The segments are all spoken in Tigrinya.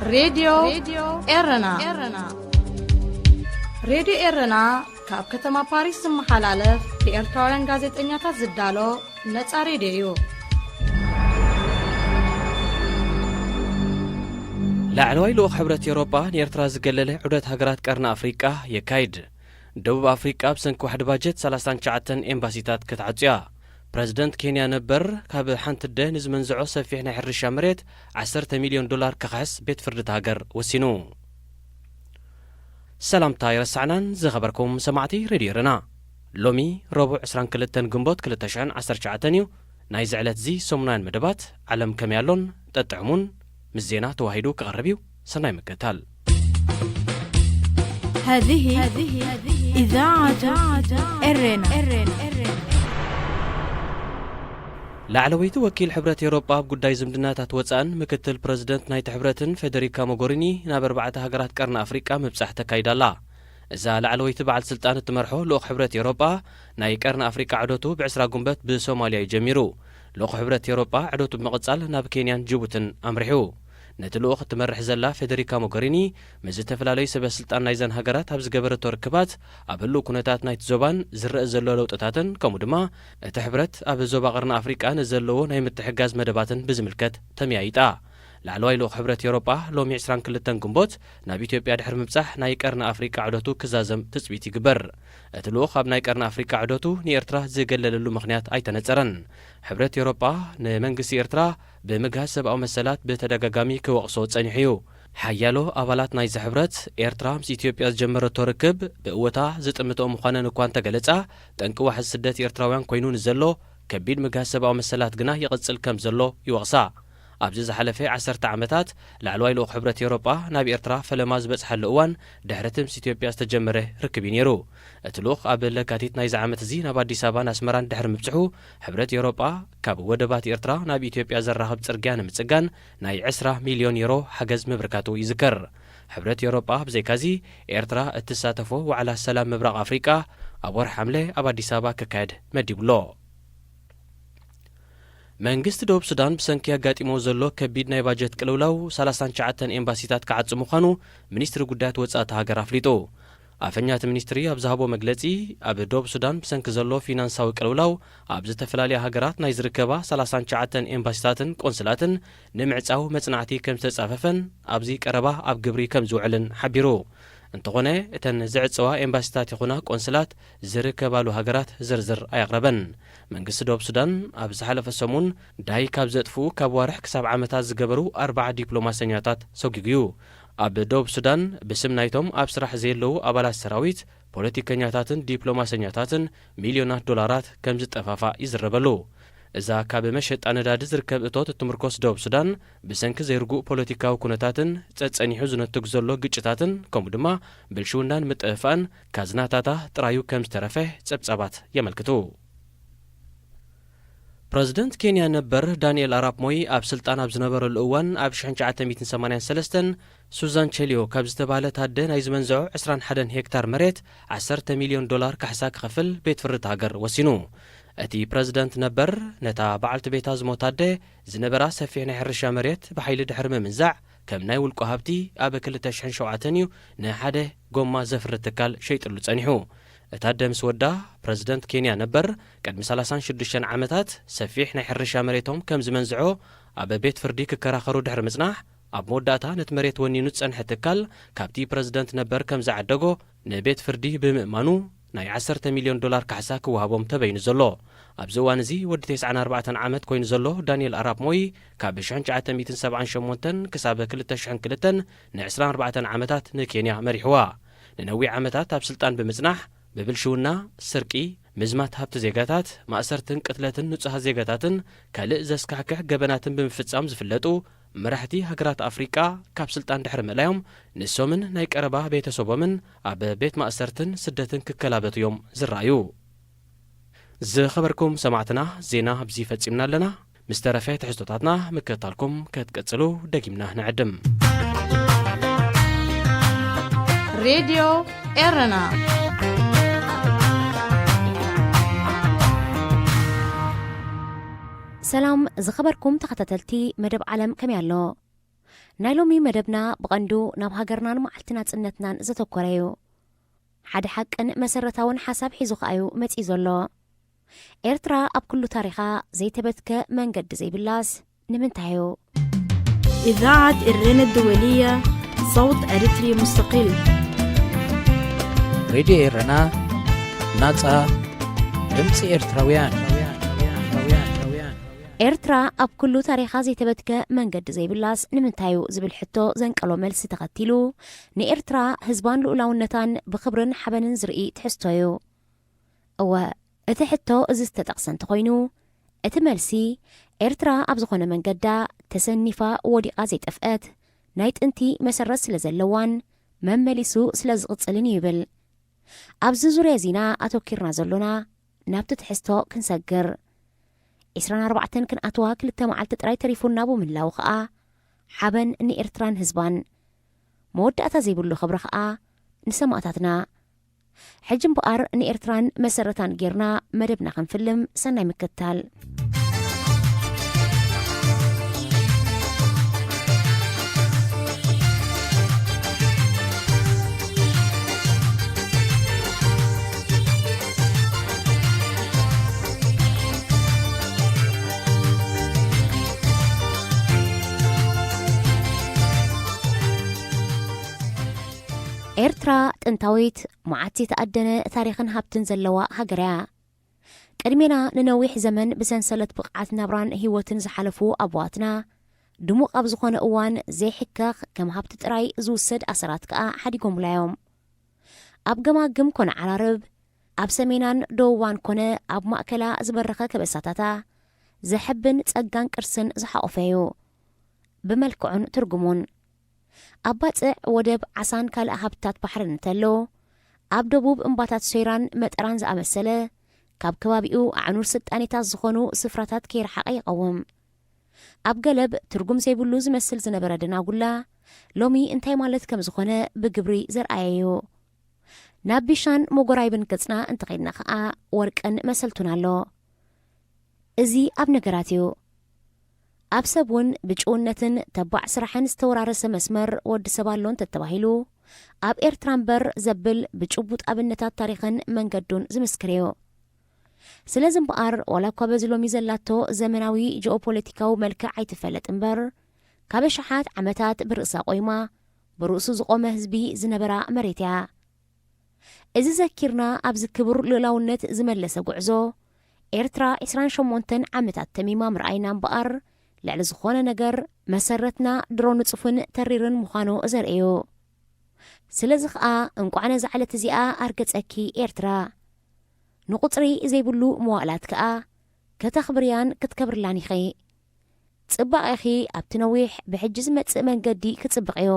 ሬድዮ ኤረና። ሬድዮ ኤረና ካብ ከተማ ፓሪስ ዝመሓላለፍ ብኤርትራውያን ጋዜጠኛታት ዝዳሎ ነጻ ሬድዮ እዩ። ላዕለዋይ ልኡኽ ሕብረት ኤውሮጳ ንኤርትራ ዝገለለ ዑደት ሃገራት ቀርኒ ኣፍሪቃ የካይድ። ደቡብ ኣፍሪቃ ብሰንኪ ዋሕዲ ባጀት ሰላሳን ትሽዓተን ኤምባሲታት ክትዓጹ እያ። ፕረዚደንት ኬንያ ነበር ካብ ሓንቲ ኣደ ንዝመንዝዖ ሰፊሕ ናይ ሕርሻ መሬት ዓሰርተ ሚልዮን ዶላር ክኽሕስ ቤት ፍርዲ እታ ሃገር ወሲኑ። ሰላምታ ኣይረሳዕናን ዝኸበርኩም ሰማዕቲ ሬድዮ ኤረና። ሎሚ ረቡዕ ዕስራን ክልተን ግንቦት ክልተ ሽሕን ዓሰርተ ትሽዓተን እዩ። ናይዚ ዕለት እዚ ሰሙናውያን መደባት ዓለም ከመይ ኣሎን ጠጥዕሙን ምስ ዜና ተዋሂዱ ክቐርብ እዩ። ሰናይ ምክትታል። هذه إذاعة إرنا. ላዕለወይቲ ወኪል ሕብረት ኤውሮጳ ኣብ ጉዳይ ዝምድናታት ወጻእን ምክትል ፕረዚደንት ናይቲ ሕብረትን ፌደሪካ ሞጎሪኒ ናብ ኣርባዕተ ሃገራት ቀርኒ ኣፍሪቃ ምብጻሕ ተካይዳ ኣላ። እዛ ላዕለወይቲ በዓል ስልጣን እትመርሖ ልኡኽ ሕብረት ኤውሮጳ ናይ ቀርኒ ኣፍሪቃ ዑደቱ ብዕስራ ጉንበት ብሶማልያ እዩ ጀሚሩ። ልኡኽ ሕብረት ኤውሮጳ ዑደቱ ብምቕጻል ናብ ኬንያን ጅቡትን ኣምሪሑ። ነቲ ልኡኽ እትመርሕ ዘላ ፌደሪካ ሞገሪኒ ምስ ዝተፈላለዩ ሰበ ስልጣን ናይዘን ሃገራት ኣብ ዝገበረቶ ርክባት ኣብ ህሉው ኩነታት ናይቲ ዞባን ዝረአ ዘሎ ለውጥታትን ከምኡ ድማ እቲ ሕብረት ኣብ ዞባ ቀርኒ ኣፍሪቃ ንዘለዎ ናይ ምትሕጋዝ መደባትን ብዝምልከት ተመያይጣ። ላዕለዋይ ልኡኽ ሕብረት ኤውሮጳ ሎሚ ዕስራን ክልተን ግንቦት ናብ ኢትዮጵያ ድሕሪ ምብጻሕ ናይ ቀርኒ ኣፍሪቃ ዑደቱ ክዛዘም ትጽቢት ይግበር። እቲ ልኡኽ ኣብ ናይ ቀርኒ ኣፍሪቃ ዑደቱ ንኤርትራ ዝገለለሉ ምኽንያት ኣይተነጸረን። ሕብረት ኤውሮጳ ንመንግስቲ ኤርትራ ብምግሃስ ሰብኣዊ መሰላት ብተደጋጋሚ ክወቕሶ ጸኒሑ እዩ። ሓያሎ ኣባላት ናይዚ ሕብረት ኤርትራ ምስ ኢትዮጵያ ዝጀመረቶ ርክብ ብእወታ ዝጥምትኦ ምዃነን እኳ እንተገለጻ፣ ጠንቂ ዋሕዚ ስደት ኤርትራውያን ኮይኑ ንዘሎ ከቢድ ምግሃስ ሰብኣዊ መሰላት ግና ይቕጽል ከም ዘሎ ይወቕሳ። ኣብዚ ዝሓለፈ ዓሰርተ ዓመታት ላዕለዋይ ልኡኽ ሕብረት ኤውሮጳ ናብ ኤርትራ ፈለማ ዝበጽሓሉ እዋን ድሕሪ እቲ ምስ ኢትዮጵያ ዝተጀመረ ርክብ እዩ ነይሩ። እቲ ልኡኽ ኣብ ለካቲት ናይዚ ዓመት እዚ ናብ ኣዲስ ኣበባን ኣስመራን ድሕሪ ምብጽሑ፣ ሕብረት ኤውሮጳ ካብ ወደባት ኤርትራ ናብ ኢትዮጵያ ዘራኽብ ጽርግያ ንምጽጋን ናይ ዕስራ ሚልዮን ዩሮ ሓገዝ ምብርካቱ ይዝከር። ሕብረት ኤውሮጳ ብዘይካዚ ኤርትራ እትሳተፎ ዋዕላ ሰላም ምብራቕ ኣፍሪቃ ኣብ ወርሒ ሓምለ ኣብ ኣዲስ ኣበባ ክካየድ መዲቡ ኣሎ። መንግስቲ ደቡብ ሱዳን ብሰንኪ ኣጋጢሞ ዘሎ ከቢድ ናይ ባጀት ቅልውላው ሰላሳን ትሽዓተን ኤምባሲታት ክዓጽ ምዃኑ ሚኒስትሪ ጉዳያት ወጻኢ እታ ሃገር ኣፍሊጡ። ኣፈኛ እቲ ሚኒስትሪ ኣብ ዝሃቦ መግለጺ፣ ኣብ ደቡብ ሱዳን ብሰንኪ ዘሎ ፊናንሳዊ ቅልውላው ኣብ ዝተፈላለያ ሃገራት ናይ ዝርከባ ሰላሳን ትሽዓተን ኤምባሲታትን ቆንስላትን ንምዕጻው መጽናዕቲ ከም ዝተጻፈፈን ኣብዚ ቀረባ ኣብ ግብሪ ከም ዝውዕልን ሓቢሩ። እንተኾነ፣ እተን ዝዕጸዋ ኤምባሲታት ይኹና ቆንስላት ዝርከባሉ ሃገራት ዝርዝር ኣየቕረበን። መንግስቲ ደቡብ ሱዳን ኣብ ዝሓለፈ ሰሙን ዳይ ካብ ዘጥፍኡ ካብ ዋርሕ ክሳብ ዓመታት ዝገበሩ ኣርባዓ ዲፕሎማሰኛታት ሰጒጉ እዩ። ኣብ ደቡብ ሱዳን ብስም ናይቶም ኣብ ስራሕ ዘየለዉ ኣባላት ሰራዊት፣ ፖለቲከኛታትን ዲፕሎማሰኛታትን ሚልዮናት ዶላራት ከም ዝጠፋፋእ ይዝረበሉ። እዛ ካብ መሸጣ ነዳዲ ዝርከብ እቶት እትምርኮስ ደቡብ ሱዳን፣ ብሰንኪ ዘይርጉእ ፖለቲካዊ ኩነታትን ጸጸኒሑ ዝነትግ ዘሎ ግጭታትን ከምኡ ድማ ብልሽውናን ምጥፍፋእን ካዝናታታ ጥራዩ ከም ዝተረፈ ጸብጻባት የመልክቱ። ፕረዚደንት ኬንያ ነበር ዳንኤል ኣራፕ ሞይ ኣብ ስልጣን ኣብ ዝነበረሉ እዋን ኣብ ሽሕን ትሽዓተ ሚእትን ሰማንያን ሰለስተን ሱዛን ቸሊዮ ካብ ዝተባህለት ኣደ ናይ ዝመንዝዖ ዕስራን ሓደን ሄክታር መሬት ዓሰርተ ሚልዮን ዶላር ካሕሳ ክኸፍል ቤት ፍርዲ ሃገር ወሲኑ። እቲ ፕረዚደንት ነበር ነታ በዓልቲ ቤታ ዝሞታ ኣደ ዝነበራ ሰፊሕ ናይ ሕርሻ መሬት ብሓይሊ ድሕሪ ምምንዛዕ ከም ናይ ውልቁ ሃብቲ ኣብ ክልተ ሽሕን ሸውዓተን እዩ ንሓደ ጎማ ዘፍሪ ትካል ሸይጥሉ ጸኒሑ። እታ ኣደ ምስ ወዳ ፕረዚደንት ኬንያ ነበር ቅድሚ ሰላሳን ሽዱሽተን ዓመታት ሰፊሕ ናይ ሕርሻ መሬቶም ከም ዝመንዝዖ ኣብ ቤት ፍርዲ ክከራኸሩ ድሕሪ ምጽናሕ፣ ኣብ መወዳእታ ነቲ መሬት ወኒኑ ዝጸንሐ ትካል ካብቲ ፕረዚደንት ነበር ከም ዝዓደጎ ንቤት ፍርዲ ብምእማኑ ናይ ዓሰርተ ሚልዮን ዶላር ካሕሳ ክወሃቦም ተበይኑ ዘሎ። ኣብዚ እዋን እዚ ወዲ ተስዓን ኣርባዕተን ዓመት ኮይኑ ዘሎ ዳንኤል ኣራፕ ሞይ ካብ ሽሕን ትሽዓተ ሚእትን ሰብዓን ሸሞንተን ክሳብ ክልተ ሽሕን ክልተን ንዕስራን ኣርባዕተን ዓመታት ንኬንያ መሪሕዋ። ንነዊሕ ዓመታት ኣብ ስልጣን ብምጽናሕ ብብልሽውና፣ ስርቂ፣ ምዝማት ሃብቲ ዜጋታት፣ ማእሰርትን ቅትለትን ንጹሃት ዜጋታትን ካልእ ዘስካሕክሕ ገበናትን ብምፍጻም ዝፍለጡ መራሕቲ ሃገራት ኣፍሪቃ ካብ ስልጣን ድሕሪ ምእላዮም ንሶምን ናይ ቀረባ ቤተሰቦምን ኣብ ቤት ማእሰርትን ስደትን ክከላበቱ እዮም ዝረኣዩ። ዝኸበርኩም ሰማዕትና፣ ዜና ኣብዚ ፈጺምና ኣለና። ምስ ተረፈ ትሕዝቶታትና ምክትታልኩም ክትቅጽሉ ደጊምና ንዕድም። ሬድዮ ኤረና። ሰላም ዝኸበርኩም ተኸታተልቲ መደብ ዓለም ከመይ ኣሎ? ናይ ሎሚ መደብና ብቐንዱ ናብ ሃገርናን መዓልቲ ናጽነትናን ዘተኮረ እዩ። ሓደ ሓቅን መሰረታውን ሓሳብ ሒዙ ከኣዩ መጺኡ ዘሎ። ኤርትራ ኣብ ኩሉ ታሪኻ ዘይተበትከ መንገዲ ዘይብላስ ንምንታይ እዩ? إذاعة إرينا الدولية، صوت أريتري مستقل. ሬድዮ ኤረና፣ ናጻ ድምፂ ኤርትራውያን። ኤርትራ ኣብ ኩሉ ታሪኻ ዘይተበትከ መንገዲ ዘይብላስ ንምንታይ እዩ ዝብል ሕቶ ዘንቀሎ መልሲ ተኸቲሉ፣ ንኤርትራ ህዝባን ልኡላውነታን ብኽብርን ሓበንን ዝርኢ ትሕዝቶ እዩ። እወ፣ እቲ ሕቶ እዚ ዝተጠቕሰ እንተኾይኑ፣ እቲ መልሲ፣ ኤርትራ ኣብ ዝኾነ መንገዳ ተሰኒፋ ወዲቓ ዘይጠፍአት ናይ ጥንቲ መሰረት ስለ ዘለዋን መመሊሱ ስለ ዝቕጽልን እዩ ይብል። ኣብዚ ዙርያ እዚና ኣተኪርና ዘሎና ናብቲ ትሕዝቶ ክንሰግር። ዕስራን ኣርባዕተን ክንኣትዋ ክልተ መዓልቲ ጥራይ ተሪፉና ብምህላዉ ኸኣ፣ ሓበን ንኤርትራን ህዝባን። መወዳእታ ዘይብሉ ክብሪ ኸኣ ንሰማእታትና። ሕጂ እምበኣር ንኤርትራን መሰረታን ጌርና መደብና ክንፍልም ሰናይ ምክትታል። ኤርትራ ጥንታዊት፣ መዓት ዝተኣደነ ታሪኽን ሃብትን ዘለዋ ሃገር እያ። ቅድሜና ንነዊሕ ዘመን ብሰንሰለት ብቕዓት ናብራን ህይወትን ዝሓለፉ ኣቦዋትና፣ ድሙቕ ኣብ ዝኾነ እዋን ዘይሕከኽ ከም ሃብቲ ጥራይ ዝውሰድ ኣሰራት ከኣ ሓዲጎምላ እዮም። ኣብ ገማግም ኮነ ዓራርብ፣ ኣብ ሰሜናን ደቡባን ኮነ ኣብ ማእከላ ዝበረኸ ከበሳታታ፣ ዘሐብን ጸጋን ቅርስን ዝሓቖፈ እዩ። ብመልክዑን ትርጉሙን። ኣብ ባጽዕ ወደብ ዓሳን ካልእ ሃብትታት ባሕርን እንተሎ፣ ኣብ ደቡብ እምባታት ሶይራን መጠራን ዝኣመሰለ፣ ካብ ከባቢኡ ኣዕኑድ ስልጣኔታት ዝኾኑ ስፍራታት ከይረሓቐ ይቐውም። ኣብ ገለብ ትርጉም ዘይብሉ ዝመስል ዝነበረ ደናጉላ፣ ሎሚ እንታይ ማለት ከም ዝኾነ ብግብሪ ዘርኣየ እዩ። ናብ ቢሻን መጎራይብን ገጽና እንተኸድና ኸኣ ወርቅን መሰልቱን ኣሎ። እዚ ኣብ ነገራት እዩ። ኣብ ሰብ እውን ብጭውነትን ተባዕ ስራሕን ዝተወራረሰ መስመር ወዲ ሰብ ኣሎ እንተተባሂሉ፣ ኣብ ኤርትራ እምበር ዘብል ብጭቡጥ ኣብነታት ታሪኽን መንገዱን ዝምስክር እዩ። ስለዚ እምበኣር፣ ዋላ እኳ በዚ ሎሚ ዘላቶ ዘመናዊ ጂኦፖለቲካዊ መልክዕ ኣይትፈለጥ እምበር፣ ካብ ኣሽሓት ዓመታት ብርእሳ ቆይማ፣ ብርእሱ ዝቖመ ህዝቢ ዝነበራ መሬት እያ። እዚ ዘኪርና ኣብዚ ክቡር ልኡላውነት ዝመለሰ ጉዕዞ፣ ኤርትራ ዕስራን ሸሞንተን ዓመታት ተሚማ ምርኣይና እምበኣር፣ ልዕሊ ዝኾነ ነገር መሰረትና ድሮ ንጹፍን ተሪርን ምዃኑ ዘርኢ እዩ። ስለዚ ኸኣ እንቋዕ ነዛ ዕለት እዚኣ ኣርገጸኪ ኤርትራ። ንቑጽሪ ዘይብሉ መዋእላት ከኣ ከተኽብርያን ክትከብርላን ኢኺ። ጽባቐኺ ኣብቲ ነዊሕ ብሕጂ ዝመጽእ መንገዲ ክጽብቕ እዩ።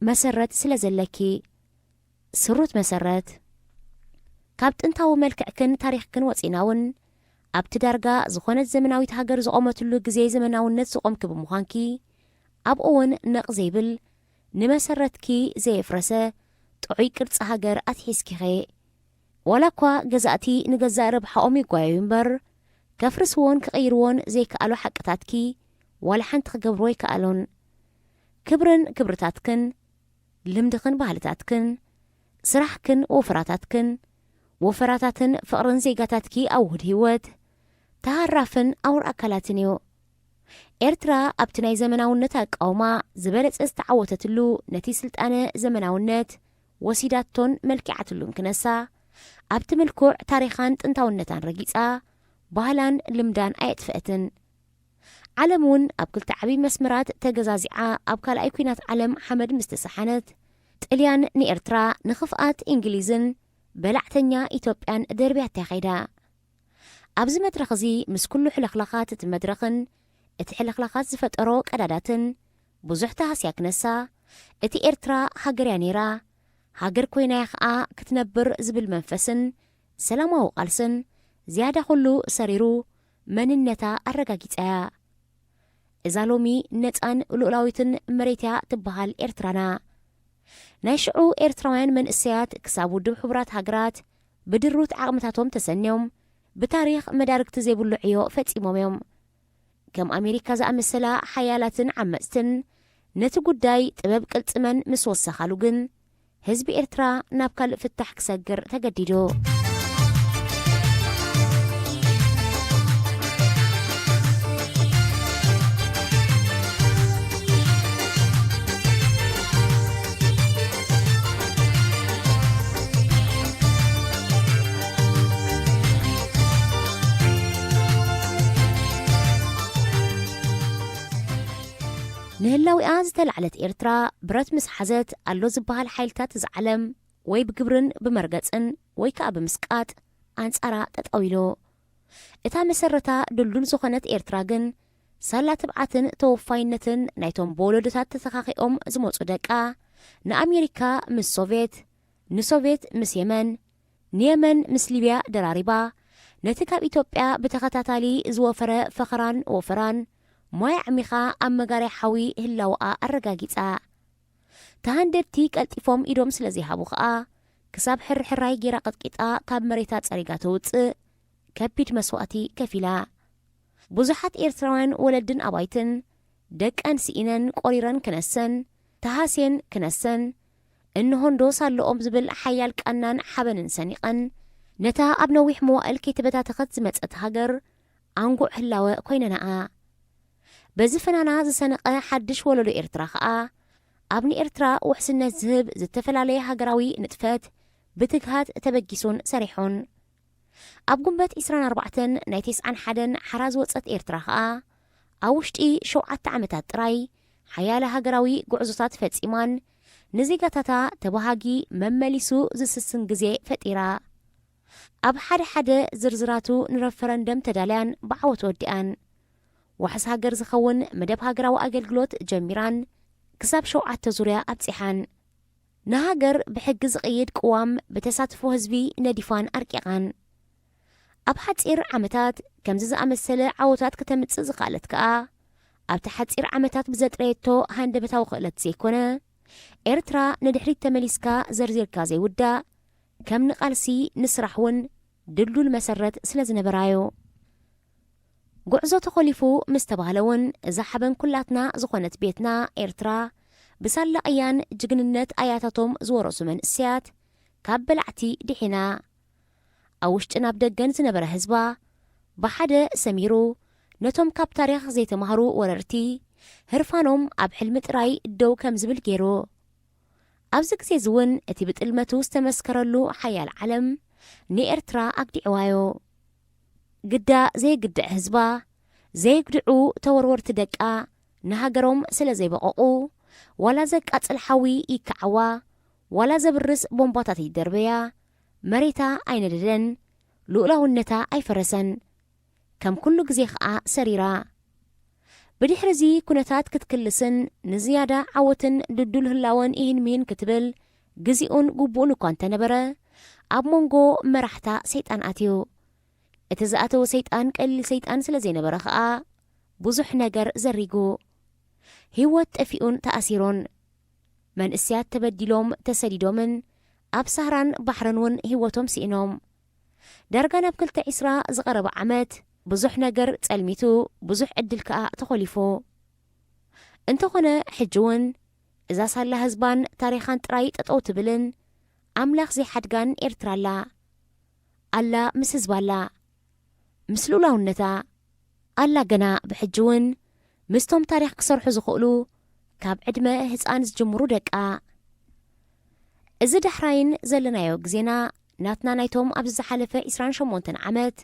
መሰረት ስለ ዘለኪ። ስሩት መሰረት። ካብ ጥንታዊ መልክዕክን ታሪኽክን ወጺና እውን፣ ኣብቲ ዳርጋ ዝኾነት ዘመናዊት ሃገር ዝቖመትሉ ግዜ ዘመናውነት ዝቖምኪ ብምዃንኪ፣ ኣብኡ እውን ነቕ ዘይብል፣ ንመሰረትኪ ዘየፍረሰ ጥዑይ ቅርጺ ሃገር ኣትሒዝኪ ኢኺ። ዋላ እኳ ገዛእቲ ንገዛእ ረብሓኦም ይጓየዩ እምበር፣ ከፍርስዎን ክቕይርዎን ዘይከኣሉ ሓቅታትኪ ዋላ ሓንቲ ክገብርዎ ኣይከኣሉን። ክብርን ክብርታትክን፣ ልምድኽን ባህልታትክን፣ ስራሕክን ወፈራታትክን፣ ወፈራታትን ፍቕርን ዜጋታትኪ ኣብ ውሁድ ህይወት፣ ተሃራፍን ኣውር ኣካላትን እዩ። ኤርትራ ኣብቲ ናይ ዘመናውነት ኣቃውማ ዝበለጸ ዝተዓወተትሉ፣ ነቲ ስልጣነ ዘመናውነት ወሲዳቶን መልኪዓትሉን ክነሳ፣ ኣብቲ ምልኩዕ ታሪኻን ጥንታውነታን ረጊጻ፣ ባህላን ልምዳን ኣየጥፍአትን። ዓለም እውን ኣብ ክልተ ዓብዪ መስመራት ተገዛዚዓ ኣብ ካልኣይ ኲናት ዓለም ሓመድ ምስ ተሰሓነት፣ ጥልያን ንኤርትራ ንኽፍኣት እንግሊዝን በላዕተኛ ኢትዮጵያን ደርብያታ ከይዳ። ኣብዚ መድረኽ እዚ ምስ ኩሉ ሕልኽላኻት እቲ መድረኽን እቲ ሕልኽላኻት ዝፈጠሮ ቀዳዳትን ብዙሕ ተሃስያ ክነሳ፣ እቲ ኤርትራ ሃገር እያ ነይራ፣ ሃገር ኮይና እያ ኸኣ ክትነብር ዝብል መንፈስን ሰላማዊ ቃልስን ዝያዳ ኩሉ ሰሪሩ መንነታ ኣረጋጊጻ እያ። እዛ ሎሚ ነጻን ልኡላዊትን መሬት እያ ትበሃል ኤርትራና። ናይ ሽዑ ኤርትራውያን መንእሰያት ክሳብ ውድብ ሕቡራት ሃገራት ብድሩት ዓቕምታቶም ተሰንዮም ብታሪኽ መዳርግቲ ዘይብሉ ዕዮ ፈጺሞም እዮም። ከም ኣሜሪካ ዝኣመሰላ ሓያላትን ዓመጽትን ነቲ ጉዳይ ጥበብ ቅልጽመን ምስ ወሰኻሉ ግን፣ ህዝቢ ኤርትራ ናብ ካልእ ፍታሕ ክሰግር ተገዲዱ። ንህላዊኣ ዝተላዕለት ኤርትራ፣ ብረት ምስ ሓዘት፣ ኣሎ ዝበሃል ሓይልታት እዚ ዓለም ወይ ብግብርን ብመርገጽን ወይ ከኣ ብምስቃጥ ኣንጻራ ጠጠው ኢሉ። እታ መሰረታ ድልዱል ዝኾነት ኤርትራ ግን፣ ሳላ ትብዓትን ተወፋይነትን ናይቶም ብወለዶታት ተተኻኺኦም ዝመጹ ደቃ፣ ንኣሜሪካ ምስ ሶቭየት፣ ንሶቭየት ምስ የመን፣ ንየመን ምስ ሊብያ ደራሪባ፣ ነቲ ካብ ኢትዮጵያ ብተኸታታሊ ዝወፈረ ፈኸራን ወፈራን፣ ማይ ኣዕሚኻ ኣብ መጋርያ ሓዊ ህላወኣ ኣረጋጊጻ። ተሃንደድቲ ቀልጢፎም ኢዶም ስለ ዘይሃቡ ኸኣ፣ ክሳብ ሕርሕራይ ጌራ ቀጥቂጣ ካብ መሬታ ጸሪጋ ተውጽእ ከቢድ መስዋእቲ ከፊላ። ብዙሓት ኤርትራውያን ወለድን ኣባይትን ደቀን ስኢነን ቆሪረን ክነሰን፣ ተሃስየን ክነሰን፣ እንሆ እንዶ ሳለኦም ዝብል ሓያል ቃናን ሓበንን ሰኒቐን፣ ነታ ኣብ ነዊሕ መዋእል ከይተበታተኸት ዝመጸት ሃገር ኣንጉዕ ህላወ ኮይነናኣ። በዚ ፈናና ዝሰነቐ ሓድሽ ወለዶ ኤርትራ ኸኣ፣ ኣብ ንኤርትራ ውሕስነት ዝህብ ዝተፈላለየ ሃገራዊ ንጥፈት ብትግሃት ተበጊሱን ሰሪሑን። ኣብ ጉንበት ዒስራን ኣርባዕተን ናይ ተስዓን ሓደን ሓራ ዝወጸት ኤርትራ ኸኣ፣ ኣብ ውሽጢ ሸውዓተ ዓመታት ጥራይ ሓያለ ሃገራዊ ጉዕዞታት ፈጺማን፣ ንዜጋታታ ተባሃጊ መመሊሱ ዝስስን ግዜ ፈጢራ። ኣብ ሓደ ሓደ ዝርዝራቱ ንረፈረንደም ተዳልያን ብዓወት ወዲኣን። ዋሕስ ሃገር ዝኸውን መደብ ሃገራዊ ኣገልግሎት ጀሚራን ክሳብ ሸውዓተ ዙርያ ኣብጺሓን። ንሃገር ብሕጊ ዝቕይድ ቅዋም ብተሳትፎ ህዝቢ ነዲፋን ኣርቂቓን። ኣብ ሓጺር ዓመታት ከምዚ ዝኣመሰለ ዓወታት ከተምጽእ ዝኸኣለት ከኣ፣ ኣብቲ ሓጺር ዓመታት ብዘጥረየቶ ሃንደበታዊ ክእለት ዘይኮነ፣ ኤርትራ ንድሕሪት ተመሊስካ ዘርዚርካ ዘይውዳእ፣ ከም ንቓልሲ ንስራሕ እውን ድልዱል መሰረት ስለ ዝነበራዮ። ጉዕዞ ተኾሊፉ ምስ ተባህለ እውን፣ እዛ ሓበን ኩላትና ዝኾነት ቤትና ኤርትራ፣ ብሳላ ቅያን ጅግንነት ኣያታቶም ዝወረሱ መንእሰያት ካብ በላዕቲ ድሒና፣ ኣብ ውሽጥን ኣብ ደገን ዝነበረ ህዝባ ብሓደ ሰሚሩ፣ ነቶም ካብ ታሪኽ ዘይተማህሩ ወረርቲ፣ ህርፋኖም ኣብ ሕልሚ ጥራይ ደው ከም ዝብል ገይሩ። ኣብዚ ግዜ እዚ እውን እቲ ብጥልመቱ ዝተመስከረሉ ሓያል ዓለም ንኤርትራ ኣግዲዕዋዮ። ግዳ ዘየግድዕ ህዝባ፣ ዘየግድዑ ተወርወርቲ ደቃ ንሃገሮም ስለ ዘይበቐቑ፣ ዋላ ዘቃጽል ሓዊ ይከዓዋ፣ ዋላ ዘብርስ ቦምባታት ይደርበያ፣ መሬታ ኣይነደደን፣ ልኡላውነታ ኣይፈረሰን። ከም ኩሉ ግዜ ኸኣ ሰሪራ። ብድሕሪ እዚ ኩነታት ክትክልስን ንዝያዳ ዓወትን ድዱል ህላወን ይህን ምሂን ክትብል ግዜኡን ግቡእን እኳ እንተነበረ፣ ኣብ መንጎ መራሕታ ሰይጣን ኣትዩ። እቲ ዝኣተወ ሰይጣን ቀሊል ሰይጣን ስለ ዘይነበረ ኸኣ፣ ብዙሕ ነገር ዘሪጉ። ህይወት ጠፊኡን ተኣሲሩን። መንእሰያት ተበዲሎም ተሰዲዶምን ኣብ ሳህራን ባሕርን እውን ህይወቶም ስኢኖም። ዳርጋ ናብ ክልተ ዒስራ ዝቐረበ ዓመት ብዙሕ ነገር ጸልሚቱ፣ ብዙሕ ዕድል ከኣ ተኾሊፉ። እንተኾነ ሕጂ እውን እዛ ሳላ ህዝባን ታሪኻን ጥራይ ጠጠው ትብልን ኣምላኽ ዘይሓድጋን ኤርትራ ኣላ። ኣላ ምስ ህዝባ ኣላ። ምስ ልኡላውነታ ኣላ ገና ብሕጂ እውን ምስቶም ታሪኽ ክሰርሑ ዝኽእሉ ካብ ዕድመ ህጻን ዝጅምሩ ደቃ። እዚ ዳሕራይን ዘለናዮ ግዜና ናትና ናይቶም ኣብዚ ዝሓለፈ ዒስራን ሸሞንተን ዓመት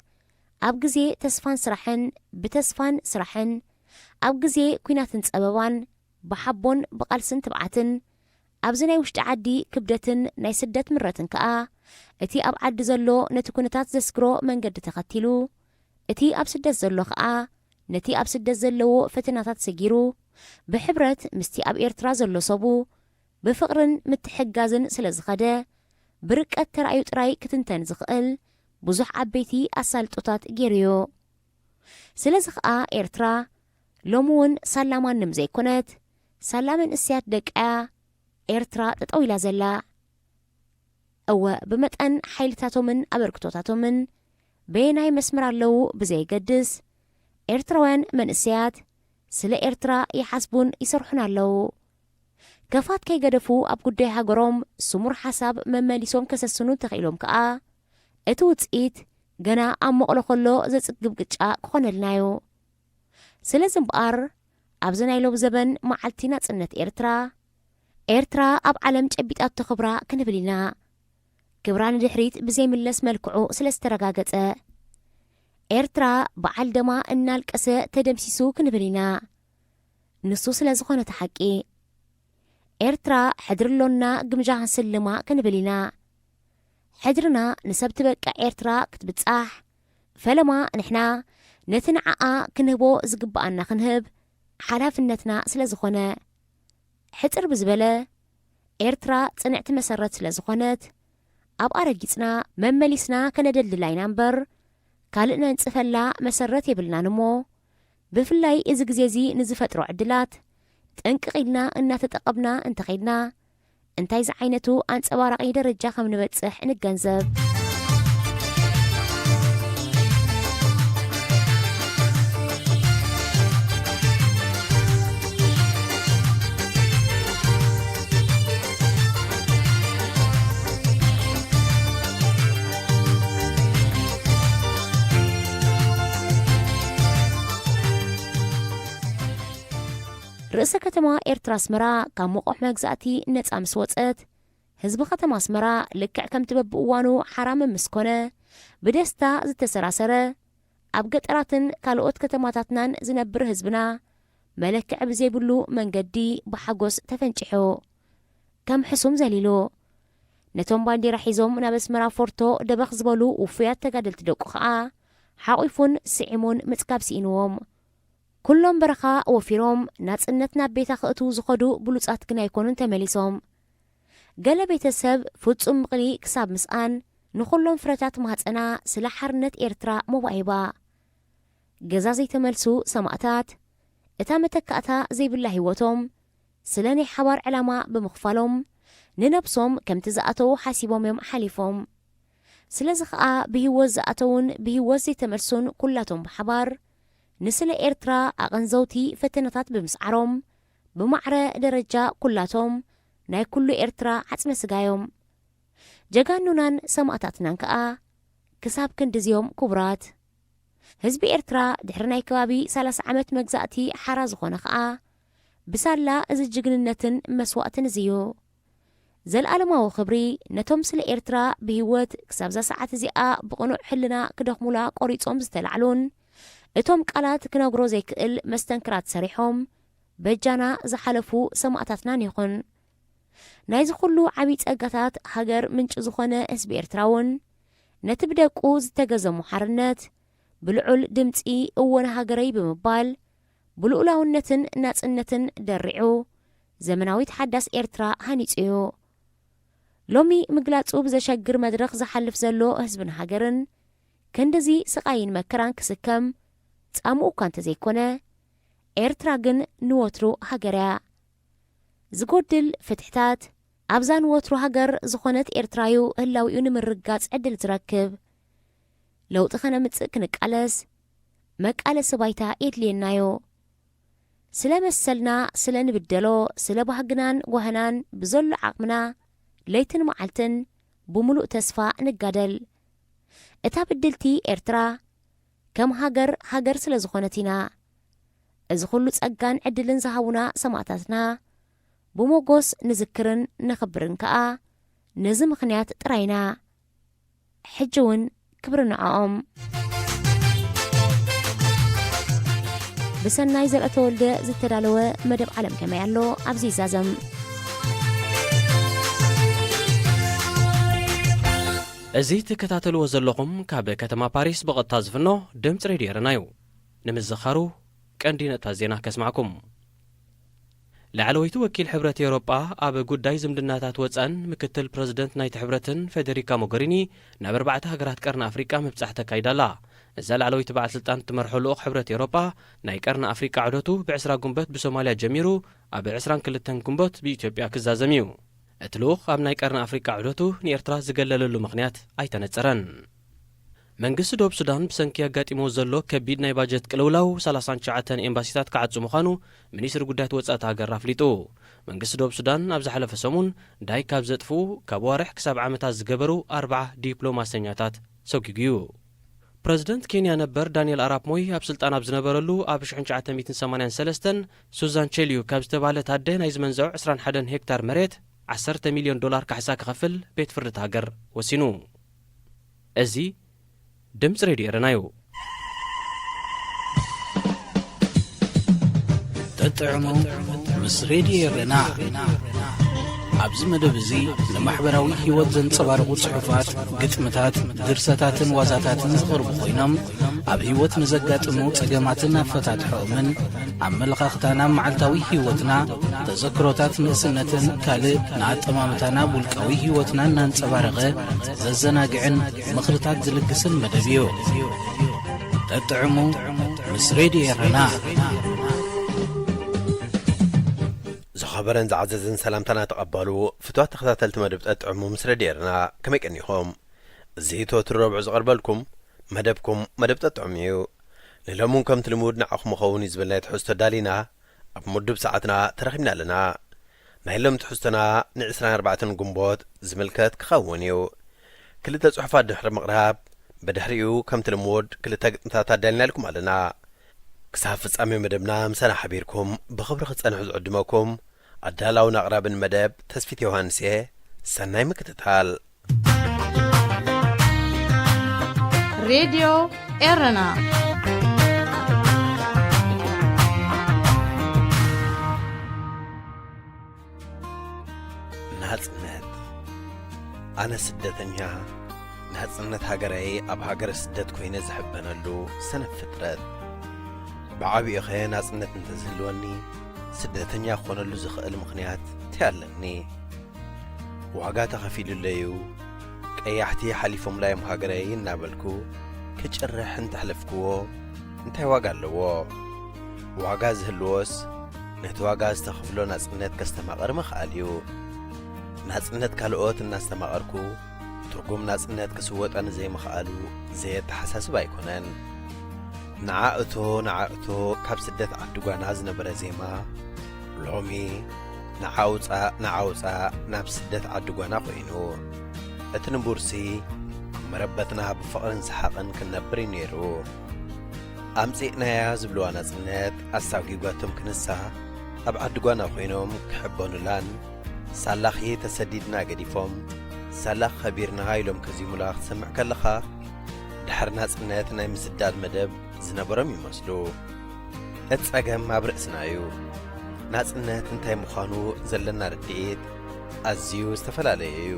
ኣብ ግዜ ተስፋን ስራሕን፣ ብተስፋን ስራሕን፣ ኣብ ግዜ ኲናትን ጸበባን፣ ብሓቦን ብቓልስን ትብዓትን፣ ኣብዚ ናይ ውሽጢ ዓዲ ክብደትን ናይ ስደት ምረትን ከኣ፣ እቲ ኣብ ዓዲ ዘሎ ነቲ ኩነታት ዘስግሮ መንገዲ ተኸቲሉ፣ እቲ ኣብ ስደት ዘሎ ከኣ ነቲ ኣብ ስደት ዘለዎ ፈተናታት ሰጊሩ፣ ብሕብረት ምስቲ ኣብ ኤርትራ ዘሎ ሰቡ ብፍቕርን ምትሕግጋዝን ስለ ዝኸደ፣ ብርቀት ተራእዩ ጥራይ ክትንተን ዝኽእል ብዙሕ ዓበይቲ ኣሳልጦታት ገይሩዮ። ስለዚ ኸኣ ኤርትራ ሎሚ እውን ሳላ ማንም ዘይኮነት፣ ሳላ መንእሰያት ደቃያ ኤርትራ ጠጠው ኢላ ዘላ። እወ፣ ብመጠን ሓይልታቶምን ኣበርክቶታቶምን በየናይ መስመር ኣለዉ ብዘየገድስ፣ ኤርትራውያን መንእሰያት ስለ ኤርትራ ይሓስቡን ይሰርሑን ኣለዉ። ከፋት ከይገደፉ ኣብ ጉዳይ ሃገሮም ስሙር ሓሳብ መመሊሶም ከሰስኑ እንተኽኢሎም ከኣ፣ እቲ ውጽኢት ገና ኣብ መቕሎ ከሎ ዘጽግብ ቅጫ ክኾነልና'ዩ። ስለዚ እምበኣር፣ ኣብዚ ናይ ሎም ዘበን መዓልቲ ናጽነት ኤርትራ፣ ኤርትራ ኣብ ዓለም ጨቢጣቶ ክብራ ክንብል ኢና። ክብራ ንድሕሪት ብዘይምለስ መልክዑ ስለ ዝተረጋገጸ፣ ኤርትራ በዓል ደማ እናልቀሰ ተደምሲሱ ክንብል ኢና። ንሱ ስለ ዝኾነ እቲ ሓቂ። ኤርትራ ሕድሪ ኣሎና ግምጃ ክንስልማ ክንብል ኢና። ሕድርና ንሰብ ትበቅዕ ኤርትራ ክትብጻሕ፣ ፈለማ ንሕና ነቲ ንዓኣ ክንህቦ ዝግብኣና ክንህብ ሓላፍነትና ስለ ዝኾነ። ሕጽር ብዝበለ፣ ኤርትራ ጽንዕቲ መሰረት ስለ ዝኾነት፣ ኣብኣ ረጊጽና መመሊስና ከነደልድላ ኢና እምበር፣ ካልእ ነንጽፈላ መሰረት የብልናን እሞ፣ ብፍላይ እዚ ግዜ እዚ ንዝፈጥሮ ዕድላት ጥንቅቕ ኢልና እናተጠቐምና እንተኸይድና፣ እንታይ ዝዓይነቱ ኣንጸባራቒ ደረጃ ከም ንበጽሕ ንገንዘብ። ርእሰ ከተማ ኤርትራ ኣስመራ ካብ መቑሕ መግዛእቲ ነጻ ምስ ወጸት፣ ህዝቢ ከተማ ኣስመራ ልክዕ ከምቲ በብእዋኑ ሓራ መምስ ኮነ፣ ብደስታ ዝተሰራሰረ፣ ኣብ ገጠራትን ካልኦት ከተማታትናን ዝነብር ህዝብና፣ መለክዒ ብዘይብሉ መንገዲ ብሓጎስ ተፈንጪሑ። ከም ሕሱም ዘሊሉ። ነቶም ባንዲራ ሒዞም ናብ ኣስመራ ፎርቶ ደበኽ ዝበሉ ውፉያት ተጋደልቲ ደቁ ኸኣ፣ ሓቑፉን ስዒሙን ምጽጋብ ስኢንዎም። ኩሎም በረኻ ወፊሮም ናጽነት ናብ ቤታ ክእትዉ ዝኸዱ ብሉጻት ግን ኣይኮኑን ተመሊሶም። ገለ ቤተሰብ ፍጹም ምቕሊ ክሳብ ምስኣን ንኹሎም ፍረታት ማህጸና ስለ ሓርነት ኤርትራ ሞባእ ሂባ። ገዛ ዘይተመልሱ ሰማእታት፣ እታ መተካእታ ዘይብላ ህይወቶም ስለ ናይ ሓባር ዕላማ ብምኽፋሎም፣ ንነብሶም ከምቲ ዝኣተዉ ሓሲቦም እዮም ሓሊፎም። ስለዚ ኸኣ ብህይወት ዝኣተዉን ብህይወት ዘይተመልሱን ኩላቶም ብሓባር፣ ንስለ ኤርትራ ኣቐንዘውቲ ፈተነታት ብምስዓሮም፣ ብማዕረ ደረጃ ኩላቶም ናይ ኩሉ ኤርትራ ዓጽመ ስጋ እዮም። ጀጋኑናን ሰማእታትናን ከኣ ክሳብ ክንድዚዮም ክቡራት። ህዝቢ ኤርትራ ድሕሪ ናይ ከባቢ ሰላሳ ዓመት መግዛእቲ ሓራ ዝኾነ ከኣ ብሳላ እዚ ጅግንነትን መስዋእትን እዚ እዩ። ዘልኣለማዊ ክብሪ ነቶም ስለ ኤርትራ ብህይወት ክሳብ እዛ ሰዓት እዚኣ ብቕኑዕ ሕልና ክደኽሙላ ቆሪጾም ዝተላዕሉን እቶም ቃላት ክነግሮ ዘይክእል መስተንክራት ሰሪሖም በጃና ዝሓለፉ ሰማእታትናን ይኹን። ናይዚ ኩሉ ዓብዪ ጸጋታት ሃገር ምንጪ ዝኾነ ህዝቢ ኤርትራ እውን ነቲ ብደቁ ዝተገዘሙ ሓርነት ብልዑል ድምጺ እወ ንሃገረይ ብምባል ብልኡላውነትን ናጽነትን ደሪዑ ዘመናዊት ሓዳስ ኤርትራ ሃኒጹ እዩ። ሎሚ ምግላጹ ብዘሸግር መድረኽ ዝሓልፍ ዘሎ ህዝብን ሃገርን ክንድዚ ስቓይን መከራን ክስከም ጻምኡ እኳ እንተዘይኮነ፣ ኤርትራ ግን ንወትሩ ሃገር እያ። ዝጎድል ፍትሕታት ኣብዛ ንወትሩ ሃገር ዝኾነት ኤርትራ እዩ ህላዊኡ ንምርጋጽ ዕድል ዝረክብ። ለውጢ ከነምጽእ ክንቃለስ መቃለሲ ባይታ የድልየናዮ። ስለ መሰልና፣ ስለ ንብደሎ፣ ስለ ባህግናን ጓህናን ብዘሎ ዓቕምና ለይትን መዓልትን ብምሉእ ተስፋ ንጋደል። እታ ብድልቲ ኤርትራ ከም ሃገር፣ ሃገር ስለ ዝኾነት ኢና። እዚ ኩሉ ጸጋን ዕድልን ዝሃቡና ሰማእታትና ብሞጎስ ንዝክርን ነኽብርን ከኣ ነዚ ምኽንያት ጥራይ ኢና። ሕጂ እውን ክብሪ ንዕኦም። ብሰናይ ዘርአተወልደ ዝተዳለወ መደብ ዓለም ከመይ ኣሎ ኣብዚ ይዛዘም። እዚ ትከታተልዎ ዘለኹም ካብ ከተማ ፓሪስ ብቐጥታ ዝፍኖ ድምፂ ሬድዮ ኤረና እዩ። ንምዝኻሩ ቀንዲ ነጥብታት ዜና ከስማዕኩም። ላዕለወይቲ ወኪል ሕብረት ኤውሮጳ ኣብ ጉዳይ ዝምድናታት ወጻእን ምክትል ፕረዚደንት ናይቲ ሕብረትን ፌደሪካ ሞገሪኒ ናብ ኣርባዕተ ሃገራት ቀርኒ ኣፍሪቃ ምብጻሕ ተካይዳ ኣላ። እዛ ላዕለወይቲ በዓል ስልጣን እትመርሖ ልኡኽ ሕብረት ኤውሮጳ ናይ ቀርኒ ኣፍሪቃ ዑደቱ ብዕስራ ጉንበት ብሶማልያ ጀሚሩ ኣብ ዕስራን ክልተን ጉንበት ብኢትዮጵያ ክዛዘም እዩ። እቲ ልኡኽ ኣብ ናይ ቀርኒ ኣፍሪቃ ዑደቱ ንኤርትራ ዝገለለሉ ምኽንያት ኣይተነጸረን። መንግስቲ ደቡብ ሱዳን ብሰንኪ ኣጋጢሞ ዘሎ ከቢድ ናይ ባጀት ቅልውላው ሰላሳን ትሽዓተን ኤምባሲታት ክዓጹ ምዃኑ ሚኒስትሪ ጉዳያት ወጻኢ እታ ሃገር ኣፍሊጡ። መንግስቲ ደቡብ ሱዳን ኣብ ዝሓለፈ ሰሙን ዳይ ካብ ዘጥፍኡ ካብ ኣዋርሕ ክሳብ ዓመታት ዝገበሩ ኣርባዓ ዲፕሎማሰኛታት ሰጒጉ እዩ። ፕረዚደንት ኬንያ ነበር ዳንኤል ኣራፕ ሞይ ኣብ ስልጣን ኣብ ዝነበረሉ ኣብ ሽሕን ትሽዓተ ሚእትን ሰማንያን ሰለስተን ሱዛን ቼልዩ ካብ ዝተባህለት ኣደ ናይ ዝመንዝዖ ዕስራን ሓደን ሄክታር መሬት ዓሰርተ ሚልዮን ዶላር ካሕሳ ክኸፍል ቤት ፍርዲ እታ ሃገር ወሲኑ። እዚ ድምፂ ሬድዮ ኤረና እዩ። ተጥዕሙ ምስ ሬድዮ ኤረና። ኣብዚ መደብ እዚ ንማሕበራዊ ህይወት ዘንጸባርቑ ጽሑፋት፣ ግጥምታት፣ ድርሰታትን ዋዛታትን ዝቐርቡ ኮይኖም፣ ኣብ ህይወት ንዘጋጥሙ ጸገማትን ኣፈታትሖኦምን፣ ኣመለኻኽታና፣ መዓልታዊ ህይወትና፣ ተዘክሮታት ንእስነትን ካልእ ንኣጠማምታና ውልቃዊ ህይወትና እናንጸባረቐ ዘዘናግዕን ምኽርታት ዝልግስን መደብ እዩ። ተጥዕሙ ምስ ሬድዮ ኤረና። ዝኸበረን ዝዓዘዘን ሰላምታና ተቐበሉ። ፍትዋት ተኸታተልቲ መደብ ጠጥዕሙ ምስ ሬድዮ ኤረና፣ ከመይ ቀኒኹም? እዚ ተወትሩ ረብዑ ዝቐርበልኩም መደብኩም መደብ ጠጥዕሙ እዩ። ንሎሚ እውን ከምቲ ልሙድ ንዓኹም ይኸውን እዩ ዝበልናዮ ትሕዝቶ ኣዳሊና ኣብ ምዱብ ሰዓትና ተረኺብና ኣለና። ናይ ሎሚ ትሕዝቶና ንዕስራን ኣርባዕተን ግንቦት ዝምልከት ክኸውን እዩ። ክልተ ጽሑፋት ድሕሪ ምቕራብ፣ ብድሕሪኡ ከምቲ ልሙድ ክልተ ግጥምታት ኣዳሊናልኩም ኣለና። ክሳብ ፍጻሜ መደብና ምሳና ሓቢርኩም ብኽብሪ ክጸንሑ ዝዕድመኩም ኣዳላውን ኣቕራብን መደብ ተስፊት ዮሃንስ እየ። ሰናይ ምክትታል። ሬድዮ ኤረና። ናጽነት። ኣነ ስደተኛ፣ ናጽነት ሃገረይ ኣብ ሃገረ ስደት ኮይነ ዝሕበነሉ ሰነፍ ፍጥረት። ብዓቢኡኸ ናጽነት እንተዝህልወኒ፣ ስደተኛ ክኾነሉ ዝኽእል ምኽንያት እንታይ ኣለኒ? ዋጋ ተኸፊሉለዩ፣ ቀያሕቲ ሓሊፎምላ እዮም ሃገረይ እናበልኩ ክጭርሕ እንተሕለፍክዎ እንታይ ዋጋ ኣለዎ? ዋጋ ዝህልዎስ ነቲ ዋጋ ዝተኸፍሎ ናጽነት ከስተማቕር ምኽኣል እዩ። ናጽነት ካልኦት እናስተማቐርኩ ትርጉም ናጽነት ክስወጠኒ ዘይምኽኣሉ ዘየተሓሳስብ ኣይኮነን። ንዓእቶ ንዓእቶ ካብ ስደት ዓዲ ጓና ዝነበረ ዜማ ሎሚ ንዓውፃእ ንዓውፃእ ናብ ስደት ዓዲ ጓና ኮይኑ። እቲ ንቡርሲ ኣብ መረበትና ብፍቕርን ሰሓቕን ክንነብር እዩ ነይሩ። ኣምጺእናያ ዝብልዋ ናጽነት ኣሳጒጓቶም ክንሳ ኣብ ዓዲ ጓና ኮይኖም ክሕበኑላን ሳላኺ ተሰዲድና ገዲፎም ሳላኽ ከቢርና ኢሎም ከዚሙላ ክትሰምዕ ከለኻ ድሕሪ ናጽነት ናይ ምስዳድ መደብ ዝነበሮም ይመስሉ። እቲ ጸገም ኣብ ርእስና እዩ። ናጽነት እንታይ ምዃኑ ዘለና ርድኢት ኣዝዩ ዝተፈላለየ እዩ።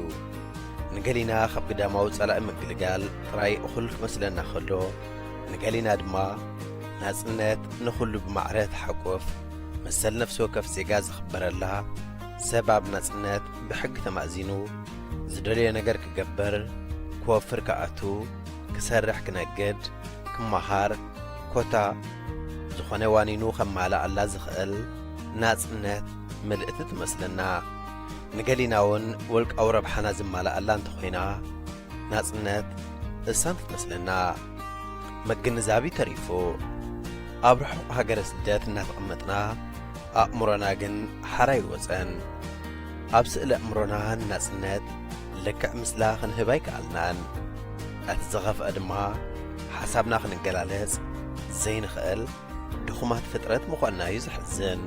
ንገሊና ካብ ግዳማዊ ጸላኢ ምግልጋል ጥራይ እኹል ክመስለና ከሎ፣ ንገሊና ድማ ናጽነት ንኹሉ ብማዕረ ትሓቁፍ፣ መሰል ነፍሲ ወከፍ ዜጋ ዝኽበረላ፣ ሰብ ኣብ ናጽነት ብሕጊ ተማእዚኑ ዝደለዮ ነገር ክገብር፣ ክወፍር ክኣቱ፣ ክሰርሕ ክነግድ፣ ክመሃር፣ ኮታ ዝኾነ ዋኒኑ ከማልኣላ ዝኽእል ናጽነት ምልእቲ ትመስለና። ንገሊና እውን ወልቃዊ ረብሓና ዝማልኣላ እንተኾይና ናጽነት እሳን ትመስለና። ምግንዛብ ተሪፉ ኣብ ርሑቕ ሃገረ ስደት እናተቐመጥና ኣእምሮና ግን ሓራ ይወጸን። ኣብ ስእሊ ኣእምሮና ንናጽነት ልክዕ ምስላ ክንህብ ኣይከኣልናን። እቲ ዝኸፍአ ድማ ሓሳብና ክንገላለጽ ዘይንኽእል ድኹማት ፍጥረት ምዃንና እዩ ዘሕዝን።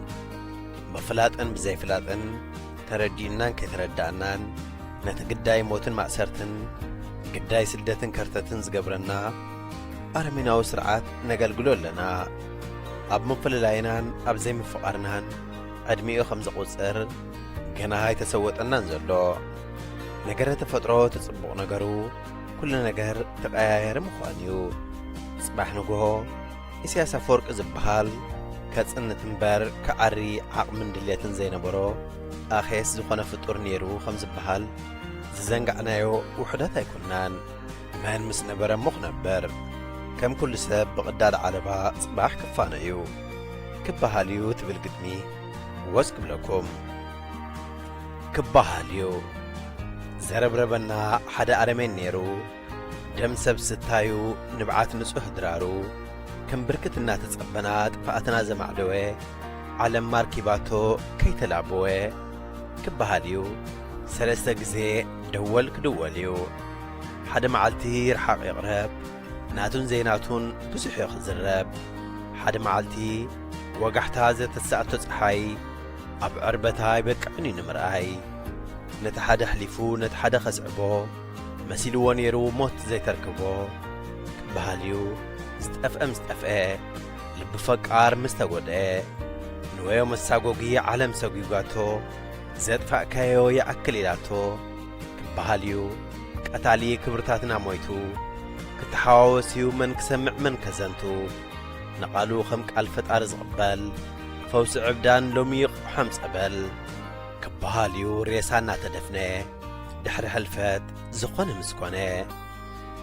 ምፍላጥን ብዘይፍላጥን ተረዲእናን ከይተረዳእናን ነቲ ግዳይ ሞትን ማእሰርትን ግዳይ ስደትን ከርተትን ዝገብረና ኣረሜናዊ ስርዓት ነገልግሎ ኣለና። ኣብ ምፍልላይናን ኣብ ዘይምፍቓርናን ዕድሚኡ ከም ዘቑጽር ገና ኣይተሰወጠናን ዘሎ። ነገረ ተፈጥሮ እቲ ጽቡቕ ነገሩ ኩሉ ነገር ተቐያያሪ ምዃን እዩ። ጽባሕ ንግሆ ኢሳያስ ኣፈወርቂ ዝበሃል ከጽንት እምበር ክዓሪ ዓቕምን ድሌትን ዘይነበሮ ኣኼስ ዝኾነ ፍጡር ነይሩ ከም ዝበሃል ዝዘንጋዕናዮ ውሑዳት ኣይኮናን። መን ምስ ነበረ እሞ ክነበር? ከም ኩሉ ሰብ ብቕዳድ ዓለባ ጽባሕ ክፋኖ እዩ። ክበሃል እዩ ትብል ግጥሚ ወስ ክብለኩም። ክበሃል እዩ ዘረብረበና ሓደ ኣረሜን ነይሩ። ደም ሰብ ስታዩ ንብዓት ንጹህ ድራሩ፣ ከም ብርክት እናተጸበና ጥፍኣትና ዘማዕደወ፣ ዓለም ማርኪባቶ ከይተላበወ፣ ክበሃል እዩ። ሰለስተ ግዜ ደወል ክድወል እዩ። ሓደ መዓልቲ ይርሓቕ ይቕረብ፣ ናቱን ዘይናቱን ብዙሕ እዩ ክዝረብ። ሓደ መዓልቲ ወጋሕታ ዘተስኣቶ ጸሓይ፣ ኣብ ዕርበታ ኣይበቅዕን እዩ ንምርኣይ። ነቲ ሓደ ኣሕሊፉ ነቲ ሓደ ከስዕቦ፣ መሲልዎ ነይሩ ሞት ዘይተርክቦ። ክበሃል እዩ ዝጠፍአ ምስ ጠፍአ፣ ልቢ ፈቃር ምስ ተጎድአ። ንወዮ መሳጎጊ ዓለም ሰጒጓቶ፣ ዘጥፋእካዮ ይኣክል ኢላቶ። ክበሃል እዩ ቀታሊ ክብርታትና ሞይቱ፣ ክተሓዋወስ እዩ መን ክሰምዕ መን ከዘንቱ። ንቓሉ ከም ቃል ፈጣሪ ዝቕበል፣ ፈውሲ ዕብዳን ሎሚ ይቕሖም ጸበል። ክበሃል እዩ ሬሳ እናተደፍነ፣ ድሕሪ ሕልፈት ዝኾነ ምስ ኮነ።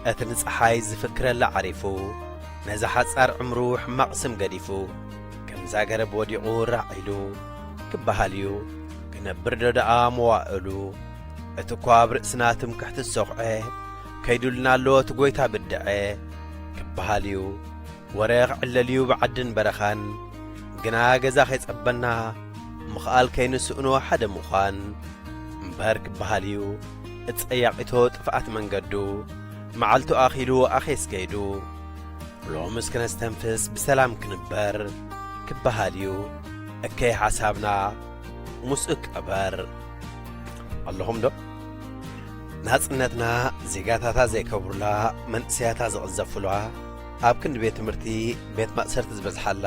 እቲ ንጸሓይ ዝፍክረላ ዓሪፉ፣ ነዛ ሓጻር ዕምሩ ሕማቕ ስም ገዲፉ፣ ከምዛ ገረብ ወዲቑ ራዕ ኢሉ። ክበሃል እዩ ክነብር ዶ ደኣ መዋእሉ። እቲ እኳ ኣብ ርእስና ትምክሕቲ ዝሰኹዐ፣ ከይዱልና ኣሎ እቲ ጎይታ ብድዐ። ክበሃል እዩ ወረ ክዕለል እዩ ብዓድን በረኻን። ግና ገዛ ከይጸበና፣ ምኽኣል ከይንስእኖ ሓደ ምዃን። እምበር ክበሃል እዩ እጸያቒቶ ጥፍኣት መንገዱ፣ መዓልቱ ኣኺሉ ኣኼስ ከይዱ። ሎምስ ክነስተንፍስ ብሰላም ክንበር። ክበሃል እዩ እከይ ሓሳብና ምስኡ ቀበር። ኣለኹም ዶ? ናጽነትና ዜጋታታ ዘይከብሩላ፣ መንእሰያታ ዝቕዘፉላ፣ ኣብ ክንዲ ቤት ትምህርቲ ቤት ማእሰርቲ ዝበዝሓላ፣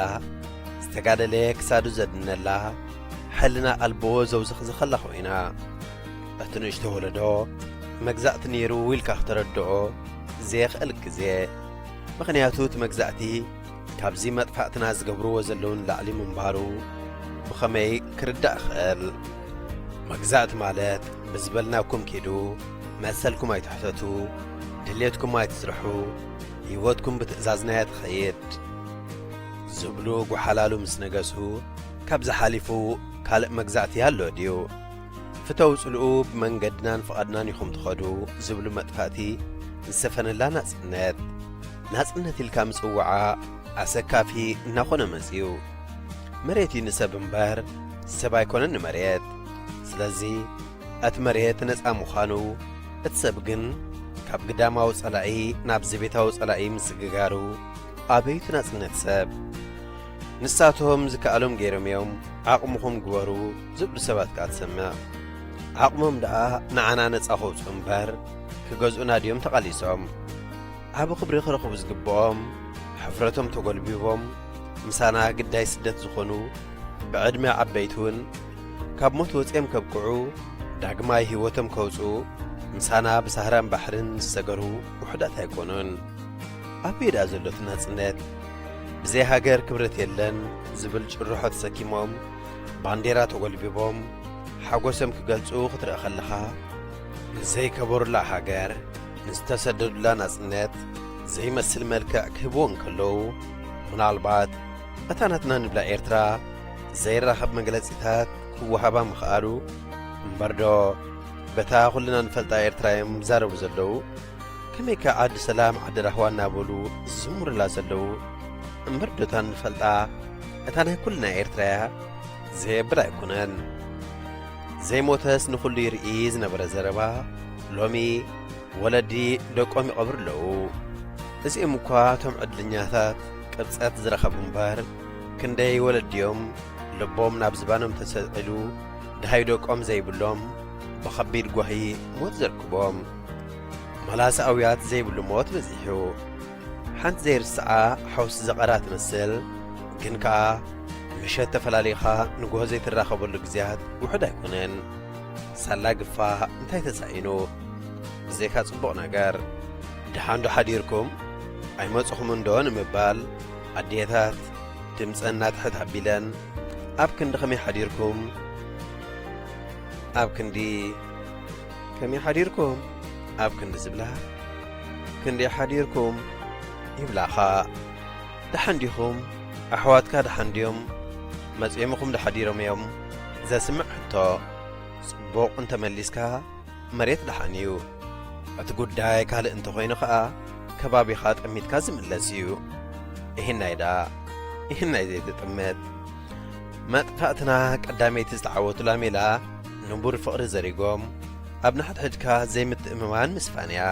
ዝተጋደለ ክሳዱ ዘድነላ፣ ሕልና ኣልቦ ዘውዘኽዘኸላ ኮይና። እቲ ንእሽቶ ወለዶ መግዛእቲ ነይሩ ኢልካ ክተረድኦ ዘየኽእል ግዜ። ምኽንያቱ እቲ መግዛእቲ ካብዚ መጥፋእትና ዝገብርዎ ዘለዉ ንላዕሊ ምንባሩ ብኸመይ ክርዳእ ይኽእል? መግዛእቲ ማለት ብዝበልናኩም ኪዱ፣ መሰልኩም ኣይትሕተቱ፣ ድሌትኩም ኣይትስርሑ፣ ህይወትኩም ብትእዛዝና እያ ትኸይድ ዝብሉ ጓሓላሉ ምስ ነገሱ፣ ካብዚ ሓሊፉ ካልእ መግዛእቲ ኣሎ ድዩ? ፍተው ጽልኡ ብመንገድናን ፍቓድናን ኢኹም ትኸዱ ዝብሉ መጥፋእቲ ዝሰፈነላ ናጽነት። ናጽነት ኢልካ ምጽዋዓ ኣሰካፊ እናኾነ መጺኡ። መሬት እዩ ንሰብ እምበር፣ ሰብ ኣይኮነን ንመሬት። ስለዚ እቲ መሬት ነጻ ምዃኑ፣ እቲ ሰብ ግን ካብ ግዳማዊ ጸላኢ ናብ ዘቤታዊ ጸላኢ ምስግጋሩ፣ ኣበይቱ ናጽነት ሰብ? ንሳቶም ዝከኣሎም ገይሮም እዮም፣ ዓቕምኹም ግበሩ ዝብሉ ሰባት ከኣ ትሰምዕ። ዓቕሞም ደኣ ንዓና ነጻ ከውጽኡ እምበር፣ ክገዝኡና ድዮም ተቓሊሶም? ዓቢ ክብሪ ክረኽቡ ዝግብኦም፣ ሕፍረቶም ተጎልቢቦም፣ ምሳና ግዳይ ስደት ዝኾኑ፣ ብዕድመ ዓበይቲ እውን፣ ካብ ሞት ወጺኦም ከብቅዑ፣ ዳግማይ ህይወቶም ከውጽኡ፣ ምሳና ብሳህራን ባሕርን ዝሰገሩ ውሑዳት ኣይኮኑን። ኣበይ ደኣ ዘሎ እቲ ናጽነት? ብዘይ ሃገር ክብረት የለን ዝብል ጭርሖ ተሰኪሞም፣ ባንዴራ ተጎልቢቦም፣ ሓጎሶም ክገልጹ ክትርኢ ከለኻ፣ ንዘይከበሩላ ሃገር፣ ንዝተሰደዱላ ናጽነት ዘይመስል መልክዕ ክህብዎ እንከለዉ፣ ምናልባት እታ ናትና ንብላ ኤርትራ ዘይራኸብ መግለጺታት ክወሃባ ምኽኣሉ። እምበርዶ በታ ኩልና ንፈልጣ ኤርትራ እዮም ዝዛረቡ ዘለዉ? ከመይከ ዓዲ ሰላም ዓዲ ራህዋ እናበሉ ዝዝምሩላ ዘለዉ? እምበርዶ እታ ንፈልጣ፣ እታ ናይ ኩልና ኤርትራ እያ ዘየብል ኣይኮነን። ዘይሞተስ ንኹሉ ይርኢ ዝነበረ ዘረባ ሎሚ ወለዲ ደቆም ይቐብሩ ኣለዉ። እዚኦም እኳ እቶም ዕድለኛታት ቅብጸት ዝረኸቡ እምበር፣ ክንደይ ወለዲ እዮም ልቦም ናብ ዝባኖም ተሰቒሉ፣ ደሃይ ደቆም ዘይብሎም ብኸቢድ ጓሂ ሞት ዘርክቦም። መላሲ ኣውያት ዘይብሉ ሞት በዚሑ። ሓንቲ ዘይርስዓ ሓውሲ ዘቐራ ትመስል፣ ግን ከኣ ምሸት ተፈላሊኻ ንግሆ ዘይትራኸበሉ ግዜያት ውሑድ ኣይኮነን። ሳላ ግፋ እንታይ ተሳኢኑ? ብዘይካ ጽቡቕ ነገር። ደሓን ዶ ሓዲርኩም? ኣይመጽኹምን ዶ ንምባል ኣዴታት ድምጸን እናትሕት ኣቢለን፣ ኣብ ክንዲ ከመይ ሓዲርኩም? ኣብ ክንዲ ከመይ ሓዲርኩም? ኣብ ክንዲ ዝብላ፣ ክንደይ ሓዲርኩም? ይብላኻ። ደሓን ዲኹም? ኣሕዋትካ ደሓን ድዮም? መጺኦምኹም ዶ ሓዲሮም እዮም? ዘስምዕ ሕቶ። ጽቡቕ እንተመሊስካ፣ መሬት ደሓን እዩ። እቲ ጉዳይ ካልእ እንተኾይኑ ኸኣ፣ ከባቢኻ ጠሚትካ ዝምለስ እዩ። ይህናይ ደኣ፣ ይህናይ ዘይትጥመት። መጥቃዕትና ቀዳመይቲ ዝተዓወቱላ ሜላ፣ ንቡር ፍቕሪ ዘሪጎም፣ ኣብ ንሓድሕድካ ዘይምትእምማን ምስፋን እያ።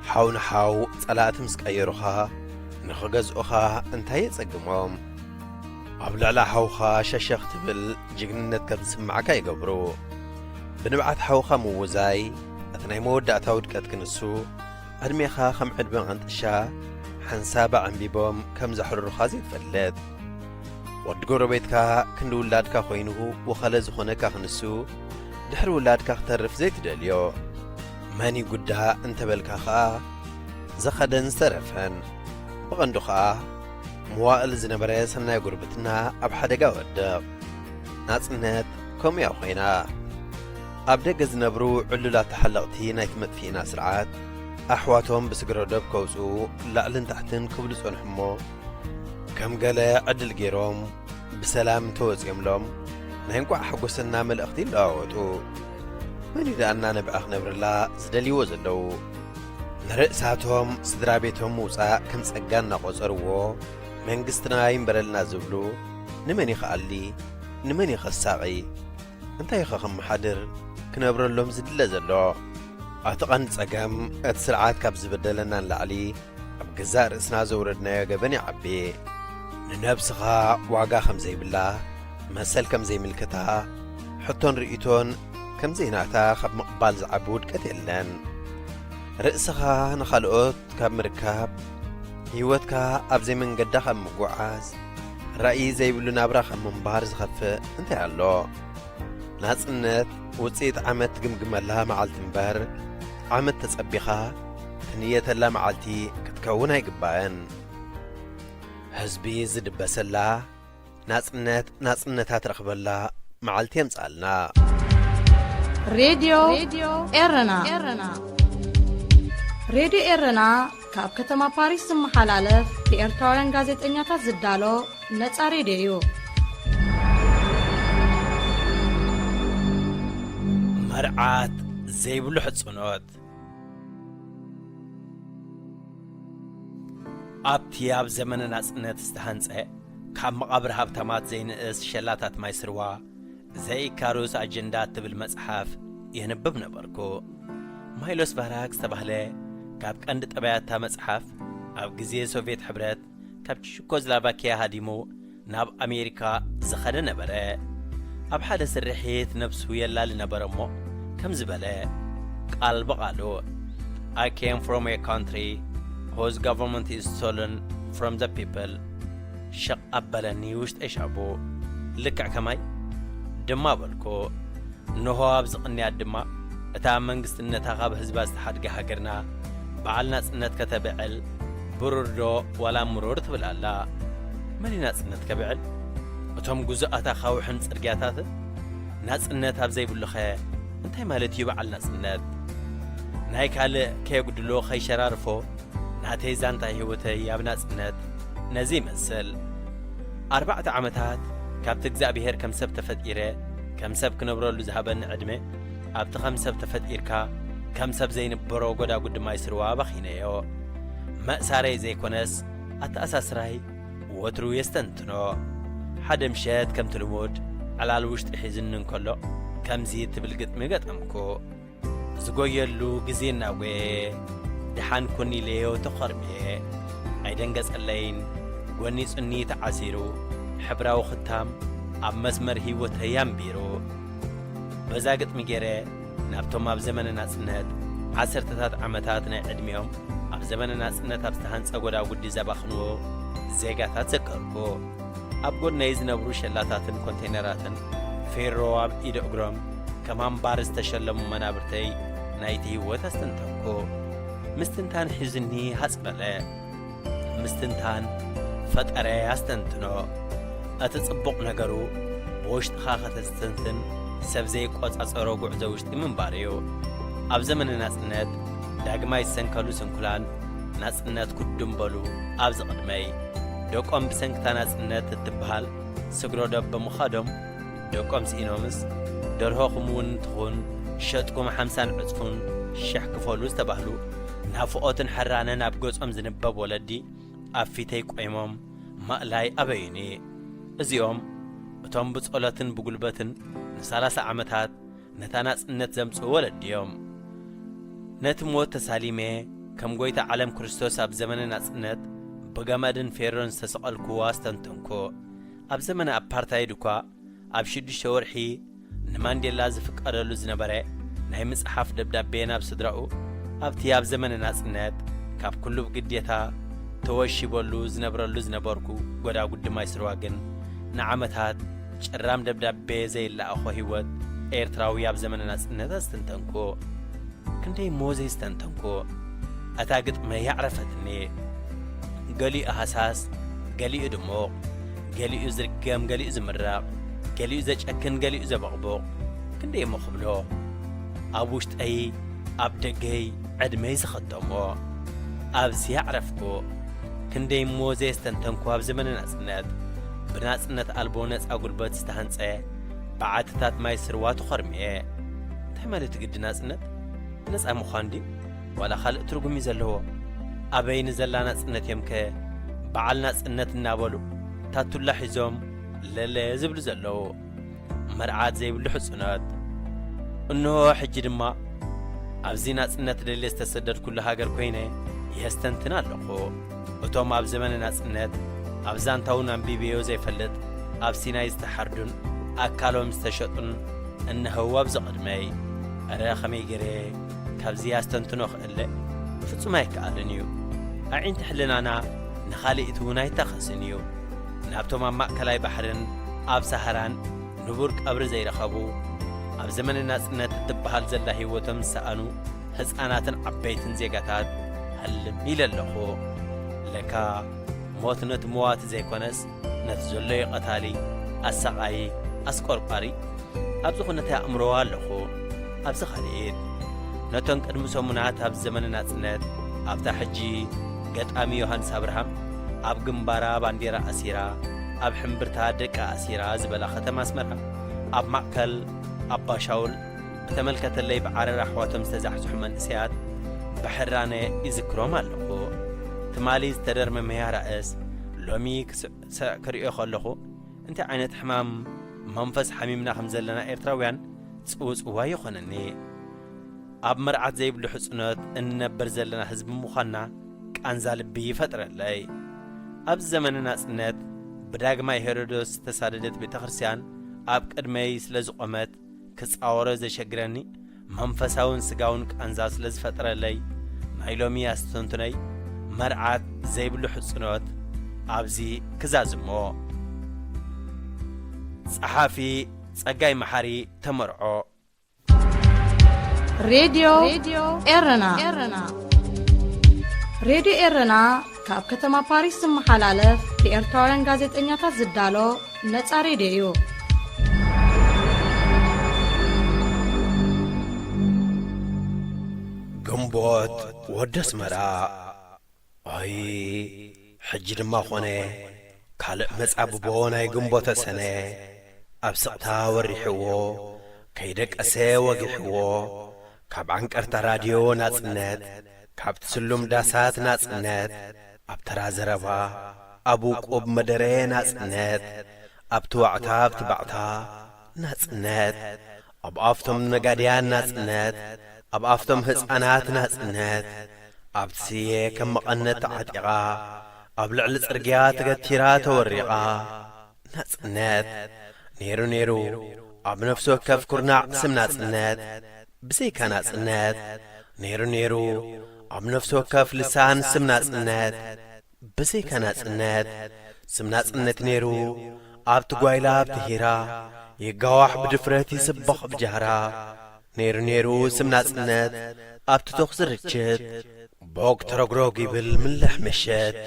ሓው ንሓው ጸላእቲ ምስ ቀየሩኻ፣ ንኽገዝኡኻ እንታይ የጸግሞም? ኣብ ልዕሊ ሓውኻ ሸሸ ክትብል ጅግንነት ከም ዝስምዓካ ይገብሩ። ብንብዓት ሓውኻ ምውዛይ፣ እቲ ናይ መወዳእታ ውድቀት ክንሱ፣ ዕድሜኻ ከም ዕድመ ቐንጥሻ ሓንሳብ ኣዕንቢቦም ከም ዘሕርሩኻ ዘይትፈልጥ። ወዲ ጎረቤትካ ክንዲ ውላድካ ኮይኑ ወኸለ ዝኾነካ ክንሱ፣ ድሕሪ ውላድካ ክተርፍ ዘይትደልዮ። መን ይጉዳእ እንተበልካ ኸኣ፣ ዝኸደን ዝተረፈን። ብቐንዱ ኸኣ፣ መዋእል ዝነበረ ሰናይ ጉርብትና ኣብ ሓደጋ ወድቕ። ናጽነት ከምኡ እያ ኮይና። ኣብ ደገ ዝነብሩ ዕሉላት ተሓለቕቲ ናይቲ መጥፊእና ስርዓት፣ ኣሕዋቶም ብስግረ ዶብ ከውጽኡ ላዕልን ታሕትን ክብሉ ጸንሑ እሞ፣ ከም ገለ ዕድል ገይሮም ብሰላም እንተወጺኦምሎም፣ ናይ እንቋዕ ሓጎሰና መልእኽቲ ይለዋወጡ። መን እዩ ደኣ እናነብዐ ክነብርላ ዝደልይዎ ዘለዉ? ንርእሳቶም ስድራ ቤቶም ምውጻእ ከም ጸጋ እናቖጸርዎ፣ መንግስትና ይንበረልና ዝብሉ፣ ንመን እዩ ክኣሊ? ንመን እዩ ከሳቒ? እንታይ እዩ ከ ከመሓድር ክነብረሎም ዝድለ ዘሎ? እቲ ቀንዲ ጸገም፣ እቲ ስርዓት ካብ ዝበደለና ንላዕሊ፣ ኣብ ገዛእ ርእስና ዘውረድናዮ ገበን ይዓቢ። ንነብስኻ ዋጋ ከም ዘይብላ፣ መሰል ከም ዘይምልከታ፣ ሕቶን ርእይቶን ከም ዘይናታ ካብ ምቕባል ዝዓቢ ውድቀት የለን። ርእስኻ ንኻልኦት ካብ ምርካብ፣ ህይወትካ ኣብ ዘይመንገዳ ካብ ምጉዓዝ፣ ራእይ ዘይብሉ ናብራ ካብ ምንባር ዝኸፍእ እንታይ ኣሎ? ናጽነት ውጽኢት ዓመት ትግምግመላ መዓልቲ እምበር፣ ዓመት ተጸቢኻ ትንየተላ መዓልቲ ክትከውን ኣይግባእን። ህዝቢ ዝድበሰላ፣ ናጽነት ናጽነታ ትረኽበላ መዓልቲ የምጽኣልና። ሬድዮ ኤረና። ሬድዮ ኤረና ካብ ከተማ ፓሪስ ዝመሓላለፍ ብኤርትራውያን ጋዜጠኛታት ዝዳሎ ነጻ ሬድዮ እዩ። መርዓት ዘይብሉ ሕጽኖት። ኣብቲ ኣብ ዘመነ ናጽነት ዝተሃንጸ ካብ መቓብር ሃብታማት ዘይንእስ ሸላታት ማይ ስርዋ ዘኢካሩስ ኣጀንዳ እትብል መጽሓፍ የንብብ ነበርኩ። ማይሎስ ቫራክ ዝተባህለ ካብ ቀንዲ ጠባያታ መጽሓፍ ኣብ ግዜ ሶቭየት ሕብረት ካብ ችኮዝላቫኪያ ሃዲሙ ናብ ኣሜሪካ ዝኸደ ነበረ። ኣብ ሓደ ስርሒት ነብሱ የላሊ ነበረ እሞ ከምዚ በለ፣ ቃል ብቓሉ፣ I came from a country whose government is stolen from the people. ሸቕ ኣበለኒ ውሽጠይ ሻቡ። ልክዕ ከማይ ድማ በልኩ። እንሆ ኣብዚ ቅንያት ድማ እታ ኣብ መንግስትነታ ካብ ህዝባ ዝተሓድገ ሃገርና በዓል ናጽነት ከተብዕል ብሩር ዶ ዋላ ምሩር ትብል ኣላ። መን እዩ ናጽነት ከብዕል? እቶም ግዙኣት ኣኻውሕን ጽርግያታትን? ናጽነት ኣብ ዘይብሉኸ እንታይ ማለት እዩ በዓል ናጽነት? ናይ ካልእ ከየጉድሎ ከይሸራርፎ ናተይ ዛንታ ህይወተይ ኣብ ናጽነት ነዚ ይመስል። ኣርባዕተ ዓመታት ካብቲ እግዚኣብሔር ከም ሰብ ተፈጢረ ከም ሰብ ክነብረሉ ዝሃበኒ ዕድመ ኣብቲ ከም ሰብ ተፈጢርካ ከም ሰብ ዘይንበሮ ጎዳጉዲ ማይ ስርዋ ኣባኺነዮ። መእሳረይ ዘይኮነስ ኣተኣሳስራይ ወትሩ የስተንትኖ። ሓደ ምሸት ከምቲ ልሙድ ዕላል ውሽጢ ሒዝኒ እንከሎ ከምዚ ትብል ግጥሚ ገጠምኩ። ዝጎየሉ ግዜ እናጎየ ደሓን ኮን ኢለዮ ተኾርምየ። ኣይደንገጸለይን፣ ጎኒጹኒ ተዓሲሩ፣ ሕብራዊ ክታም ኣብ መስመር ህይወተይ ኣንቢሩ። በዛ ግጥሚ ገይረ ናብቶም ኣብ ዘመነ ናጽነት ዓሰርተታት ዓመታት ናይ ዕድሚኦም ኣብ ዘመነ ናጽነት ኣብ ዝተሃንጸ ጎዳጉዲ ዘባኽንዎ ዜጋታት ዘከርኩ። ኣብ ጎድነይ ዝነብሩ ሸላታትን ኮንቴነራትን ፌሮ ኣብ ኢደ እግሮም ከም ኣምባር ዝተሸለሙ መናብርተይ ናይቲ ህይወት ኣስተንተንኩ። ምስትንታን ሒዙኒ ሃጽ በለ። ምስትንታን ፈጠረ ኣስተንትኖ። እቲ ጽቡቕ ነገሩ ብውሽጥኻ ከተስተንትን ሰብ ዘይቆጻጸሮ ጉዕዞ ውሽጢ ምንባር እዩ። ኣብ ዘመነ ናጽነት ዳግማይ ዝሰንከሉ ስንኩላን ናጽነት ኩድም በሉ ኣብዚ ቅድመይ። ደቆም ብሰንክታ ናጽነት እትበሃል ስግረ ዶብ ብምኻዶም ደቆም ስኢኖምስ ደርሆ ክምውን እንትኹን ሸጥኩም ሓምሳን ዕጽፉን ሸሕ ክፈሉ ዝተባህሉ፣ ናፍቖትን ሕራነን ኣብ ገጾም ዝንበብ ወለዲ ኣብ ፊተይ ቆይሞም ማእላይ ኣበዩኒ። እዚኦም እቶም ብጸሎትን ብጉልበትን ንሰላሳ ዓመታት ነታ ናጽነት ዘምጽኡ ወለዲ እዮም። ነቲ ሞት ተሳሊመ፣ ከም ጐይታ ዓለም ክርስቶስ ኣብ ዘመነ ናጽነት ብገመድን ፌሮን ዝተሰቐልኩዎ ኣስተንተንኩ። ኣብ ዘመነ ኣፓርታይድ እኳ ኣብ ሽዱሽተ ወርሒ ንማንዴላ ዝፍቀደሉ ዝነበረ ናይ ምጽሓፍ ደብዳቤ ናብ ስድራኡ፣ ኣብቲ ኣብ ዘመነ ናጽነት ካብ ኩሉ ብግዴታ ተወሺበሉ ዝነብረሉ ዝነበርኩ ጐዳጉዲ ማይ ስርዋ ግን ንዓመታት ጭራም ደብዳቤ ዘይለኣኾ ህይወት ኤርትራዊ ኣብ ዘመነ ናጽነት ኣስተንተንኩ። ክንደይ እሞ ዘይስተንተንኩ። እታ ግጥመይ ኣዕረፈትኒ። ገሊኡ ሃሳስ፣ ገሊኡ ድሙቕ፣ ገሊኡ ዝርገም፣ ገሊኡ ዝምረቕ፣ ገሊኡ ዘጨክን፣ ገሊኡ ዘበቕቡቕ። ክንደይ እሞ ክብሎ። ኣብ ውሽጠይ፣ ኣብ ደገይ፣ ዕድመይ ዝኸተሞ። ኣብዚ ኣዕረፍኩ። ክንደይ እሞ ዘየስተንተንኩ ኣብ ዘመነ ናጽነት። ብናጽነት ኣልቦ ነጻ ጉልበት ዝተሃንጸ በዓትታት ማይ ስርዋ ተኾርምየ። እንታይ ማለት እዩ ግዲ ናጽነት? ነጻ ምዃን ድዩ? ዋላ ካልእ ትርጉም እዩ ዘለዎ? ኣበይ ንዘላ ናጽነት እዮምከ በዓል ናጽነት እናበሉ ታቱላ ሒዞም ለለ ዝብሉ ዘለዉ? መርዓት ዘይብሉ ሕጽኖት። እንሆ ሕጂ ድማ ኣብዚ ናጽነት ደልየ ዝተሰደድኩሉ ሃገር ኮይነ የስተንትን ኣለኹ። እቶም ኣብ ዘመነ ናጽነት ኣብ ዛንታ እውን ኣንቢበዮ ዘይፈልጥ ኣብ ሲናይ ዝተሓርዱን ኣካሎም ዝተሸጡን እነሀው ኣብዚ ቅድመይ። እረ ከመይ ገይረ ካብዚ ኣስተንትኖ ክእለ? ፍጹም ኣይከኣልን እዩ። ኣዒንቲ ሕልናና ንኻልኢት እውን ኣይታኸስን እዩ። ናብቶም ኣብ ማእከላይ ባሕርን ኣብ ሰሃራን ንቡር ቀብሪ ዘይረኸቡ፣ ኣብ ዘመነ ናጽነት እትበሃል ዘላ ህይወቶም ዝሰኣኑ ህጻናትን ዓበይትን ዜጋታት ሃልም ኢለ ኣለኹ። ለካ ሞት ነቲ መዋቲ ዘይኮነስ፣ ነቲ ዘሎዮ ቀታሊ፣ ኣሳቓዪ፣ ኣስቆርቋሪ፣ ኣብዚ ኩነታይ ኣእምሮ ኣለኹ። ኣብዚ ካልኢት፣ ነተን ቅድሚ ሰሙናት ኣብ ዘመነ ናጽነት፣ ኣብታ ሕጂ ገጣሚ ዮሃንስ ኣብርሃም ኣብ ግንባራ ባንዴራ ኣሲራ፣ ኣብ ሕምብርታ ደቃ ኣሲራ ዝበላ ከተማ ኣስመራ፣ ኣብ ማእከል ኣባ ሻውል ብተመልከተለይ ብዓረር ኣሕዋቶም ዝተዛሕዝሑ መንእሰያት ብሕራነ ይዝክሮም ኣለኹ። ትማሊ ዝተደርመመያ ራእስ ሎሚ ክስዕስዕ ክርእዮ ከለኹ፣ እንታይ ዓይነት ሕማም መንፈስ ሓሚምና ከም ዘለና ኤርትራውያን ጽውጽዋይ ይኾነኒ። ኣብ መርዓት ዘይብሉ ሕጽኖት እንነብር ዘለና ህዝቢ ምዃንና ቃንዛ ልቢ ይፈጥረለይ። ኣብዚ ዘመነ ናጽነት ብዳግማይ ሄሮዶስ ዝተሳደደት ቤተ ክርስቲያን ኣብ ቅድመይ ስለ ዝቖመት ክጻወሮ ዘሸግረኒ መንፈሳውን ስጋውን ቃንዛ ስለ ዝፈጠረለይ፣ ናይ ሎሚ ኣስተንትኖይ መርዓት ዘይብሉ ሕጽኖት ኣብዚ ክዛዝሞ። ጸሓፊ ጸጋይ መሓሪ ተመርዖ። ሬድዮ ኤረና። ሬድዮ ኤረና ካብ ከተማ ፓሪስ ዝመሓላለፍ ብኤርትራውያን ጋዜጠኛታት ዝዳሎ ነጻ ሬድዮ እዩ። ግንቦት ወዲ ኣስመራ። ኣይ ሕጂ ድማ ኾነ ካልእ መጻብቦ ናይ ግንቦተ ሰነ ኣብ ስቕታ ወሪሕዎ፣ ከይደቀሰ ወጊሕዎ። ካብ ዓንቀርታ ራድዮ ናጽነት፣ ካብ ትስሉም ዳሳት ናጽነት፣ ኣብ ተራ ዘረባ፣ ኣብ ውቁብ መደረ ናጽነት፣ ኣብቲ ዋዕታ ኣብቲ ባዕታ ናጽነት፣ ኣብ ኣፍቶም ነጋድያን ናጽነት፣ ኣብ ኣፍቶም ህጻናት ናጽነት፣ ኣብቲ ስየ ከም መቐነት ተዓጢቓ፣ ኣብ ልዕሊ ጽርግያ ተገቲራ ተወሪቓ። ናጽነት ነይሩ ነይሩ ኣብ ነፍሲ ወከፍ ኩርናዕ ስም ናጽነት፣ ብዘይካ ናጽነት ነይሩ ነይሩ ኣብ ነፍሲ ወከፍ ልሳን ስም ናጽነት፣ ብዘይካ ናጽነት ስም ናጽነት ነይሩ ኣብቲ ጓይላ ኣብቲ ሂራ ይጋዋሕ ብድፍረት ይስበኽ ብጃህራ። ነይሩ ነይሩ ስም ናጽነት ኣብቲ ቶኽ ዝርችት ቦግ ተረግሮግ ይብል ምልሕ ምሸት።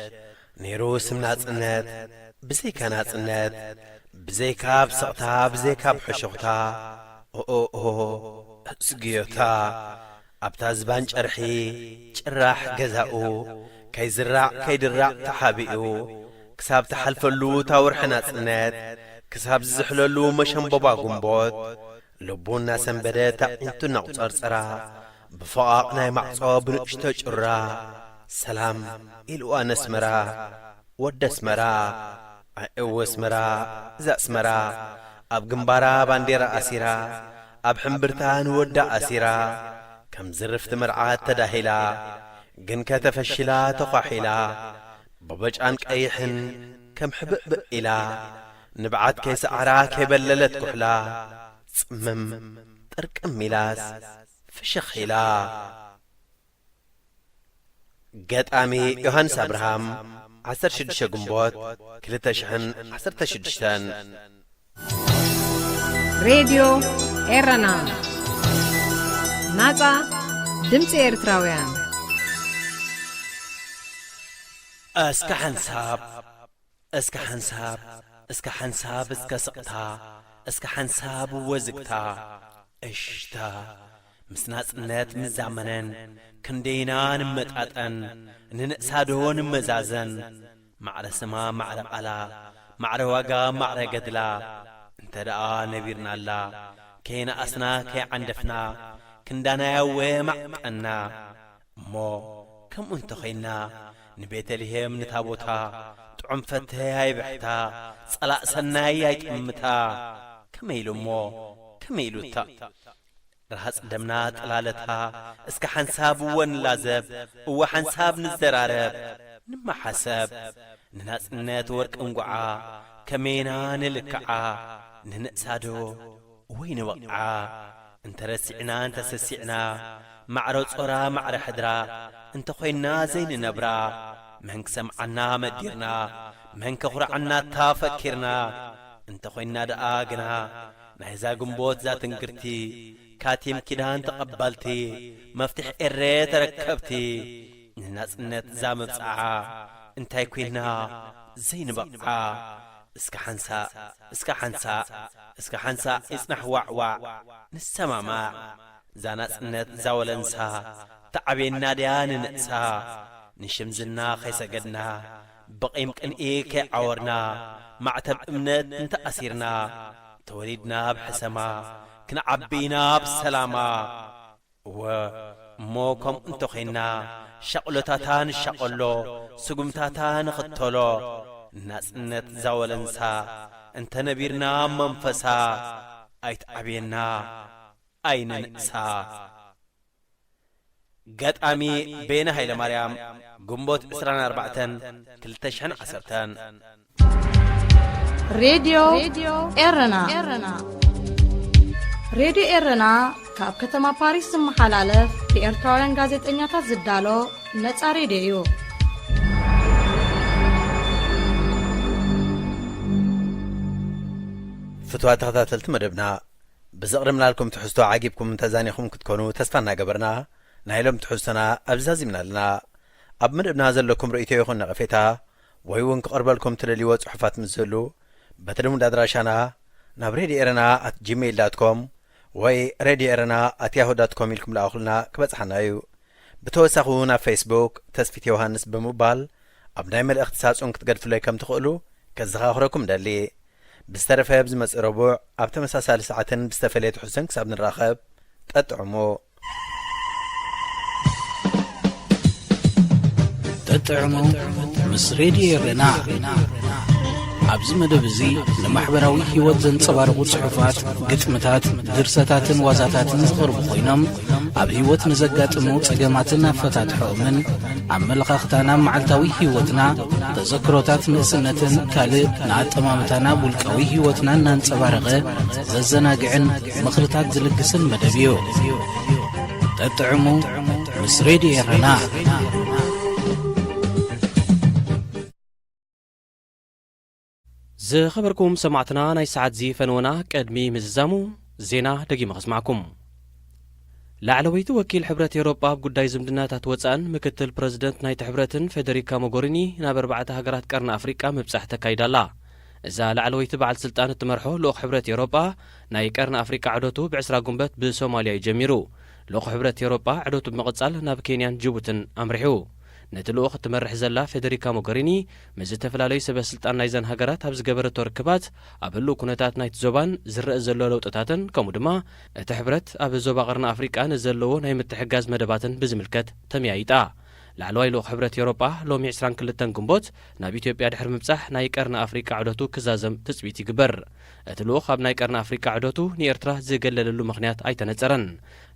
ነይሩ ስም ናጽነት ብዘይካ ናጽነት ብዘይካ ኣብ ስቕታ ብዘይካ ኣብ ሕሹኽታ ኦኦኦ እስግዮታ ኣብታ ዝባን ጨርሒ ጭራሕ ገዛኡ ከይዝራዕ ከይድራዕ ተሓቢኡ ክሳብ ትሓልፈሉ እታ ወርሒ ናጽነት ክሳብ ዝዝሕለሉ መሸምበባ ግንቦት ልቡ እናሰንበደ ኣዒንቱ እናቑጸርጸራ ብፈቓቕ ናይ ማዕጾ ብንእሽቶ ጩራ ሰላም ኢልዋ ነስመራ። ወዲ ኣስመራ፣ ኣእው ኣስመራ፣ እዛ ኣስመራ፣ ኣብ ግንባራ ባንዴራ ኣሲራ፣ ኣብ ሕምብርታ ንወዳ ኣሲራ፣ ከም ዝርፍቲ መርዓት ተዳሂላ፣ ግንከ ተፈሺላ ተዃሒላ፣ ብብጫን ቀይሕን ከም ሕብእብእ ኢላ፣ ንብዓት ከይሰዓራ ከይበለለት ኩሕላ፣ ጽምም ጥርቅም ኢላስ ፍሽኽ ኢላ። ገጣሚ ዮሃንስ ኣብርሃም፣ ዓሰርተ ሽዱሽተ ግንቦት ክልተ ሽሕን ዓሰርተ ሽዱሽተን። ሬድዮ ኤረና፣ ናጻ ድምጺ ኤርትራውያን። እስከ ሓንሳብ፣ እስከ ሓንሳብ፣ እስከ ሓንሳብ፣ እስከ ስቕታ፣ እስከ ሓንሳብ ወዝግታ፣ እሽታ። ምስ ናጽነት ምዛመነን ክንደይና ንመጣጠን፣ ንንእሳዶ ንመዛዘን። ማዕረ ስማ፣ ማዕረ ቃላ፣ ማዕረ ዋጋ፣ ማዕረ ገድላ፣ እንተ ደኣ ነቢርናላ፣ ከይነኣስና ከይዓንደፍና፣ ክንዳናያ ወ ማዕቀና። እሞ ከምኡ እንተ ኾይንና፣ ንቤተልሔም ንታቦታ፣ ጥዑም ፈተይ ኣይብሕታ፣ ጸላእ ሰናይ ኣይጥምታ። ከመይ ኢሉ እሞ፣ ከመይ ኢሉ እታ፣ ረሃጽ ደምና ጠላለታ፣ እስከ ሓንሳብ እወ ንላዘብ፣ እወ ሓንሳብ ንዘራረብ፣ ንመሓሰብ፣ ንናጽነት ወርቂ እንጓዓ፣ ከመይና ንልክዓ፣ ንንእሳዶ ወይ ንበቕዓ። እንተ ረሲዕና እንተ ሰሲዕና፣ ማዕረ ጾራ ማዕረ ሕድራ፣ እንተ ኾይንና ዘይንነብራ፣ መን ክሰምዓና መዲርና፣ መን ከኹርዓና እታ ፈኪርና። እንተ ኾይንና ደኣ ግና፣ ናይዛ ግንቦት እዛ ትንግርቲ፣ ካቲም ኪዳን ተቐባልቲ፣ መፍትሕ ኤረ ተረከብቲ፣ ንናጽነት እዛ መብጽዓ፣ እንታይ ኮይንና ዘይንበቕዓ። እስከ ሓንሳእ፣ እስከ ሓንሳእ፣ እስከ ሓንሳእ ይጽናሕ ዋዕዋዕ፣ ንሰማማዕ። እዛ ናጽነት እዛ ወለንሳ፣ ተዓብየና ድያ ንንእሳ? ንሽም ዝና ከይሰገድና፣ ብቒም ቅንኢ ከይዓወርና፣ ማዕተብ እምነት እንተኣሲርና፣ ተወሊድና ኣብ ሕሰማ፣ ክንዓቢ ኢና ኣብ ሰላማ። እወ እሞ ከምኡ እንተኾይንና፣ ሻቕሎታታ ንሻቐሎ፣ ስጉምታታ ንኽተሎ፣ ንናጽነት እዛ ወለንሳ እንተነቢርና ኣብ መንፈሳ፣ ኣይትዓብየና ኣይንንእሳ። ገጣሚ በየነ ሃይለማርያም፣ ግንቦት ዕስራን ኣርባዕተን ክልተ ሽሕን ዓሰርተን። ሬድዮ ኤረና። ሬድዮ ኤረና ካብ ከተማ ፓሪስ ዝመሓላለፍ ብኤርትራውያን ጋዜጠኛታት ዝዳሎ ነጻ ሬድዮ እዩ። ፍትዋት ተኸታተልቲ መደብና፣ ብዘቕረብናልኩም ትሕዝቶ ዓጊብኩም ተዛኒኹም ክትኮኑ ተስፋ እናገበርና፣ ናይ ሎም ትሕዝቶና ኣብዚ ዛዚምና ኣለና። ኣብ መደብና ዘለኩም ርእይቶ ይኹን ነቐፌታ፣ ወይ እውን ክቐርበልኩም ትደልይዎ ጽሑፋት ምስ ዝህሉ፣ በቲ ልሙድ ኣድራሻና ናብ ሬድዮ ኤረና ኣት ጂሜይል ዳት ኮም ወይ ሬድዮ ኤረና ኣት ያሁ ዳት ኮም ኢልኩም ልኣኹልና ክበጽሓና እዩ። ብተወሳኺ እውን ኣብ ፌስቡክ ተስፊት ዮሃንስ ብምባል ኣብ ናይ መልእኽቲ ሳጹን ክትገድፍለይ ከም ትኽእሉ ከዘኻኽረኩም ደሊ። ብዝተረፈ ኣብዚ መጽእ ረቡዕ ኣብ ተመሳሳሊ ሰዓትን ብዝተፈለየ ትሕዝቶን ክሳብ ንራኸብ፣ ጠጥዕሙ። ጠጥዕሙ ምስ ሬድዮ ኤረና። ኣብዚ መደብ እዚ ንማሕበራዊ ህይወት ዘንጸባርቑ ጽሑፋት፣ ግጥምታት፣ ድርሰታትን ዋዛታትን ዝቐርቡ ኮይኖም፣ ኣብ ህይወት ንዘጋጥሙ ጸገማትን ኣፈታትሖኦምን፣ ኣመለኻኽታና ኣብ መዓልታዊ ህይወትና፣ ተዘክሮታት ንእስነትን ካልእ ንኣጠማምታና ኣብ ውልቃዊ ህይወትና እናንጸባረቐ ዘዘናግዕን ምኽርታት ዝልግስን መደብ እዩ። ጠጥዕሙ ምስ ሬድዮ ኤረና። ዝኸበርኩም ሰማዕትና፣ ናይ ሰዓት እዚ ፈነወና ቅድሚ ምዝዛሙ ዜና ደጊመ ከስማዕኩም። ላዕለወይቲ ወኪል ሕብረት ኤውሮጳ ኣብ ጉዳይ ዝምድናታት ወጻእን ምክትል ፕረዚደንት ናይቲ ሕብረትን ፌደሪካ ሞጎሪኒ ናብ ኣርባዕተ ሃገራት ቀርኒ ኣፍሪቃ ምብጻሕ ተካይዳ ኣላ። እዛ ላዕለወይቲ በዓል ስልጣን እትመርሖ ልኡኽ ሕብረት ኤውሮጳ ናይ ቀርኒ ኣፍሪቃ ዑደቱ ብዕስራ ጉንበት ብሶማልያ እዩ ጀሚሩ። ልኡኽ ሕብረት ኤውሮጳ ዑደቱ ብምቕጻል ናብ ኬንያን ጅቡትን ኣምሪሑ። ነቲ ልኡኽ እትመርሕ ዘላ ፌደሪካ ሞገሪኒ፣ ምስ ዝተፈላለዩ ሰበ ስልጣን ናይዘን ሃገራት ኣብ ዝገበረቶ ርክባት፣ ኣብ ህሉው ኩነታት ናይቲ ዞባን ዝረአ ዘሎ ለውጥታትን፣ ከምኡ ድማ እቲ ሕብረት ኣብ ዞባ ቀርኒ ኣፍሪቃ ንዘለዎ ናይ ምትሕግጋዝ መደባትን ብዝምልከት ተመያይጣ። ላዕለዋይ ልኡኽ ሕብረት ኤውሮጳ ሎሚ ዕስራን ክልተን ግንቦት ናብ ኢትዮጵያ ድሕሪ ምብጻሕ፣ ናይ ቀርኒ ኣፍሪቃ ዑደቱ ክዛዘም ትጽቢት ይግበር። እቲ ልኡኽ ኣብ ናይ ቀርኒ ኣፍሪቃ ዑደቱ ንኤርትራ ዝገለለሉ ምኽንያት ኣይተነጸረን።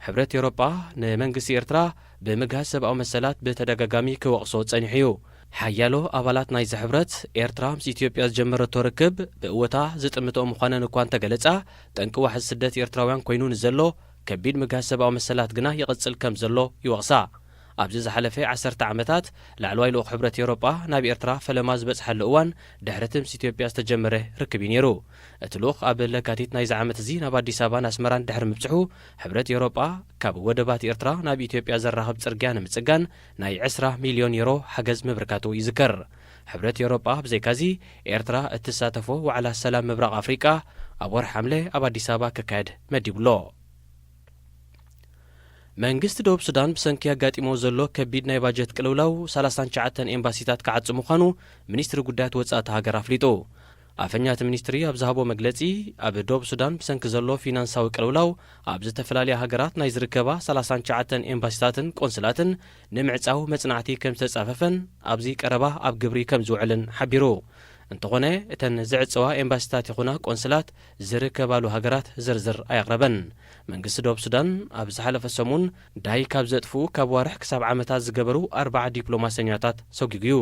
ሕብረት ኤውሮጳ ንመንግስቲ ኤርትራ ብምግሃስ ሰብኣዊ መሰላት ብተደጋጋሚ ክወቕሶ ጸኒሑ እዩ። ሓያሎ ኣባላት ናይዚ ሕብረት፣ ኤርትራ ምስ ኢትዮጵያ ዝጀመረቶ ርክብ ብእወታ ዝጥምትኦ ምዃነን እኳ እንተገለጻ፣ ጠንቂ ዋሕዚ ስደት ኤርትራውያን ኮይኑ ንዘሎ ከቢድ ምግሃስ ሰብኣዊ መሰላት ግና ይቕጽል ከም ዘሎ ይወቕሳ። ኣብዚ ዝሓለፈ ዓሰርተ ዓመታት፣ ላዕለዋይ ልኡኽ ሕብረት ኤውሮጳ ናብ ኤርትራ ፈለማ ዝበጽሓሉ እዋን፣ ድሕሪ እቲ ምስ ኢትዮጵያ ዝተጀመረ ርክብ እዩ ነይሩ። እቲ ልኡኽ ኣብ ለካቲት ናይዚ ዓመት እዚ ናብ ኣዲስ ኣበባን ኣስመራን ድሕሪ ምብጽሑ፣ ሕብረት ኤውሮጳ ካብ ወደባት ኤርትራ ናብ ኢትዮጵያ ዘራኽብ ጽርግያ ንምጽጋን ናይ ዕስራ ሚልዮን ዩሮ ሓገዝ ምብርካቱ ይዝከር። ሕብረት ኤውሮጳ ብዘይካዚ፣ ኤርትራ እትሳተፎ ዋዕላ ሰላም ምብራቕ ኣፍሪቃ ኣብ ወርሒ ሓምለ ኣብ ኣዲስ ኣበባ ክካየድ መዲቡ ኣሎ። መንግስቲ ደቡብ ሱዳን ብሰንኪ ኣጋጢሞ ዘሎ ከቢድ ናይ ባጀት ቅልውላው ሰላሳን ትሽዓተን ኤምባሲታት ክዓጽ ምዃኑ ሚኒስትሪ ጉዳያት ወጻኢ እታ ሃገር ኣፍሊጡ። ኣፈኛ እቲ ሚኒስትሪ ኣብ ዝሃቦ መግለጺ፣ ኣብ ደቡብ ሱዳን ብሰንኪ ዘሎ ፊናንሳዊ ቅልውላው ኣብ ዝተፈላለያ ሃገራት ናይ ዝርከባ ሰላሳን ትሽዓተን ኤምባሲታትን ቆንስላትን ንምዕጻው መጽናዕቲ ከም ዝተጻፈፈን ኣብዚ ቀረባ ኣብ ግብሪ ከም ዝውዕልን ሓቢሩ። እንተኾነ፣ እተን ዝዕጸዋ ኤምባሲታት ይኹና ቆንስላት ዝርከባሉ ሃገራት ዝርዝር ኣየቕረበን። መንግስቲ ደቡብ ሱዳን ኣብ ዝሓለፈ ሰሙን ዳይ ካብ ዘጥፍኡ ካብ ዋርሕ ክሳብ ዓመታት ዝገበሩ ኣርባዓ ዲፕሎማሰኛታት ሰጒጉ እዩ።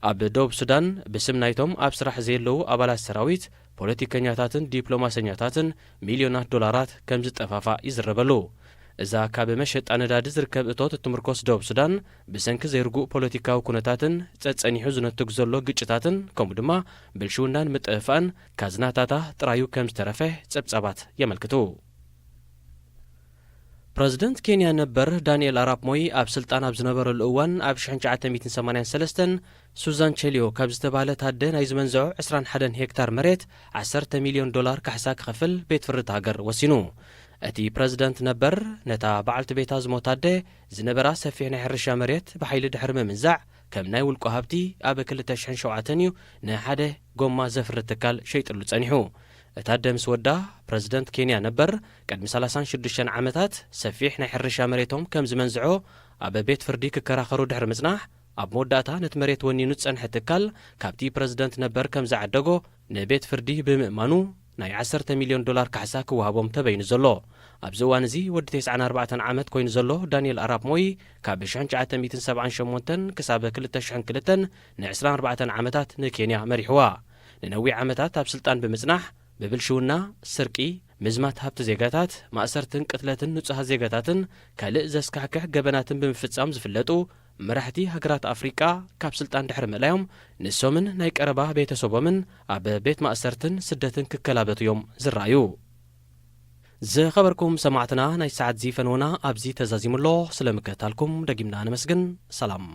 ኣብ ደቡብ ሱዳን ብስም ናይቶም ኣብ ስራሕ ዘየለዉ ኣባላት ሰራዊት፣ ፖለቲከኛታትን ዲፕሎማሰኛታትን ሚልዮናት ዶላራት ከም ዝጠፋፋእ ይዝረበሉ። እዛ ካብ መሸጣ ነዳዲ ዝርከብ እቶት እትምርኮስ ደቡብ ሱዳን፣ ብሰንኪ ዘይርጉእ ፖለቲካዊ ኩነታትን ጸጸኒሑ ዝነትግ ዘሎ ግጭታትን፣ ከምኡ ድማ ብልሽውናን ምጥፍፋእን ካዝናታታ ጥራዩ ከም ዝተረፈ ጸብጻባት የመልክቱ። ፕረዚደንት ኬንያ ነበር ዳንኤል ኣራፕ ሞይ ኣብ ስልጣን ኣብ ዝነበረሉ እዋን፣ ኣብ ሽሕን ትሽዓተ ሚእትን ሰማንያን ሰለስተን ሱዛን ቸሊዮ ካብ ዝተባህለት ኣደ ናይ ዝመንዝዖ ዕስራን ሓደን ሄክታር መሬት ዓሰርተ ሚልዮን ዶላር ካሕሳ ክኸፍል ቤት ፍርዲ እታ ሃገር ወሲኑ። እቲ ፕረዚደንት ነበር፣ ነታ በዓልቲ ቤታ ዝሞታ ኣደ ዝነበራ ሰፊሕ ናይ ሕርሻ መሬት ብሓይሊ ድሕሪ ምምንዛዕ፣ ከም ናይ ውልቁ ሃብቲ ኣብ ክልተ ሽሕን ሸውዓተን እዩ ንሓደ ጎማ ዘፍሪ ትካል ሸይጥሉ ጸኒሑ። እታ ኣደ ምስ ወዳ፣ ፕረዚደንት ኬንያ ነበር፣ ቅድሚ ሰላሳን ሽዱሽተን ዓመታት ሰፊሕ ናይ ሕርሻ መሬቶም ከም ዝመንዝዖ ኣብ ቤት ፍርዲ ክከራኸሩ ድሕሪ ምጽናሕ፣ ኣብ መወዳእታ ነቲ መሬት ወኒኑ ዝጸንሐ ትካል ካብቲ ፕረዚደንት ነበር ከም ዝዓደጎ ንቤት ፍርዲ ብምእማኑ፣ ናይ ዓሰርተ ሚልዮን ዶላር ካሕሳ ክወሃቦም ተበይኑ ዘሎ። ኣብዚ እዋን እዚ ወዲ ተስዓን ኣርባዕተን ዓመት ኮይኑ ዘሎ ዳንኤል ኣራፕ ሞይ፣ ካብ ሽሕን ትሽዓተ ሚእትን ሰብዓን ሸሞንተን ክሳብ ክልተ ሽሕን ክልተን ንዕስራን ኣርባዕተን ዓመታት ንኬንያ መሪሕዋ። ንነዊሕ ዓመታት ኣብ ስልጣን ብምጽናሕ፣ ብብልሽውና፣ ስርቂ፣ ምዝማት ሃብቲ ዜጋታት፣ ማእሰርትን ቅትለትን ንጹሃት ዜጋታትን ካልእ ዘስካሕክሕ ገበናትን ብምፍጻም ዝፍለጡ መራሕቲ ሃገራት ኣፍሪቃ፣ ካብ ስልጣን ድሕሪ ምእላዮም፣ ንሶምን ናይ ቀረባ ቤተሰቦምን ኣብ ቤት ማእሰርትን ስደትን ክከላበቱ እዮም ዝረኣዩ። ዝኸበርኩም ሰማዕትና፣ ናይ ሰዓት እዚ ፈነወና ኣብዚ ተዛዚሙ ኣሎ። ስለ ምክትታልኩም ደጊምና ነመስግን። ሰላም።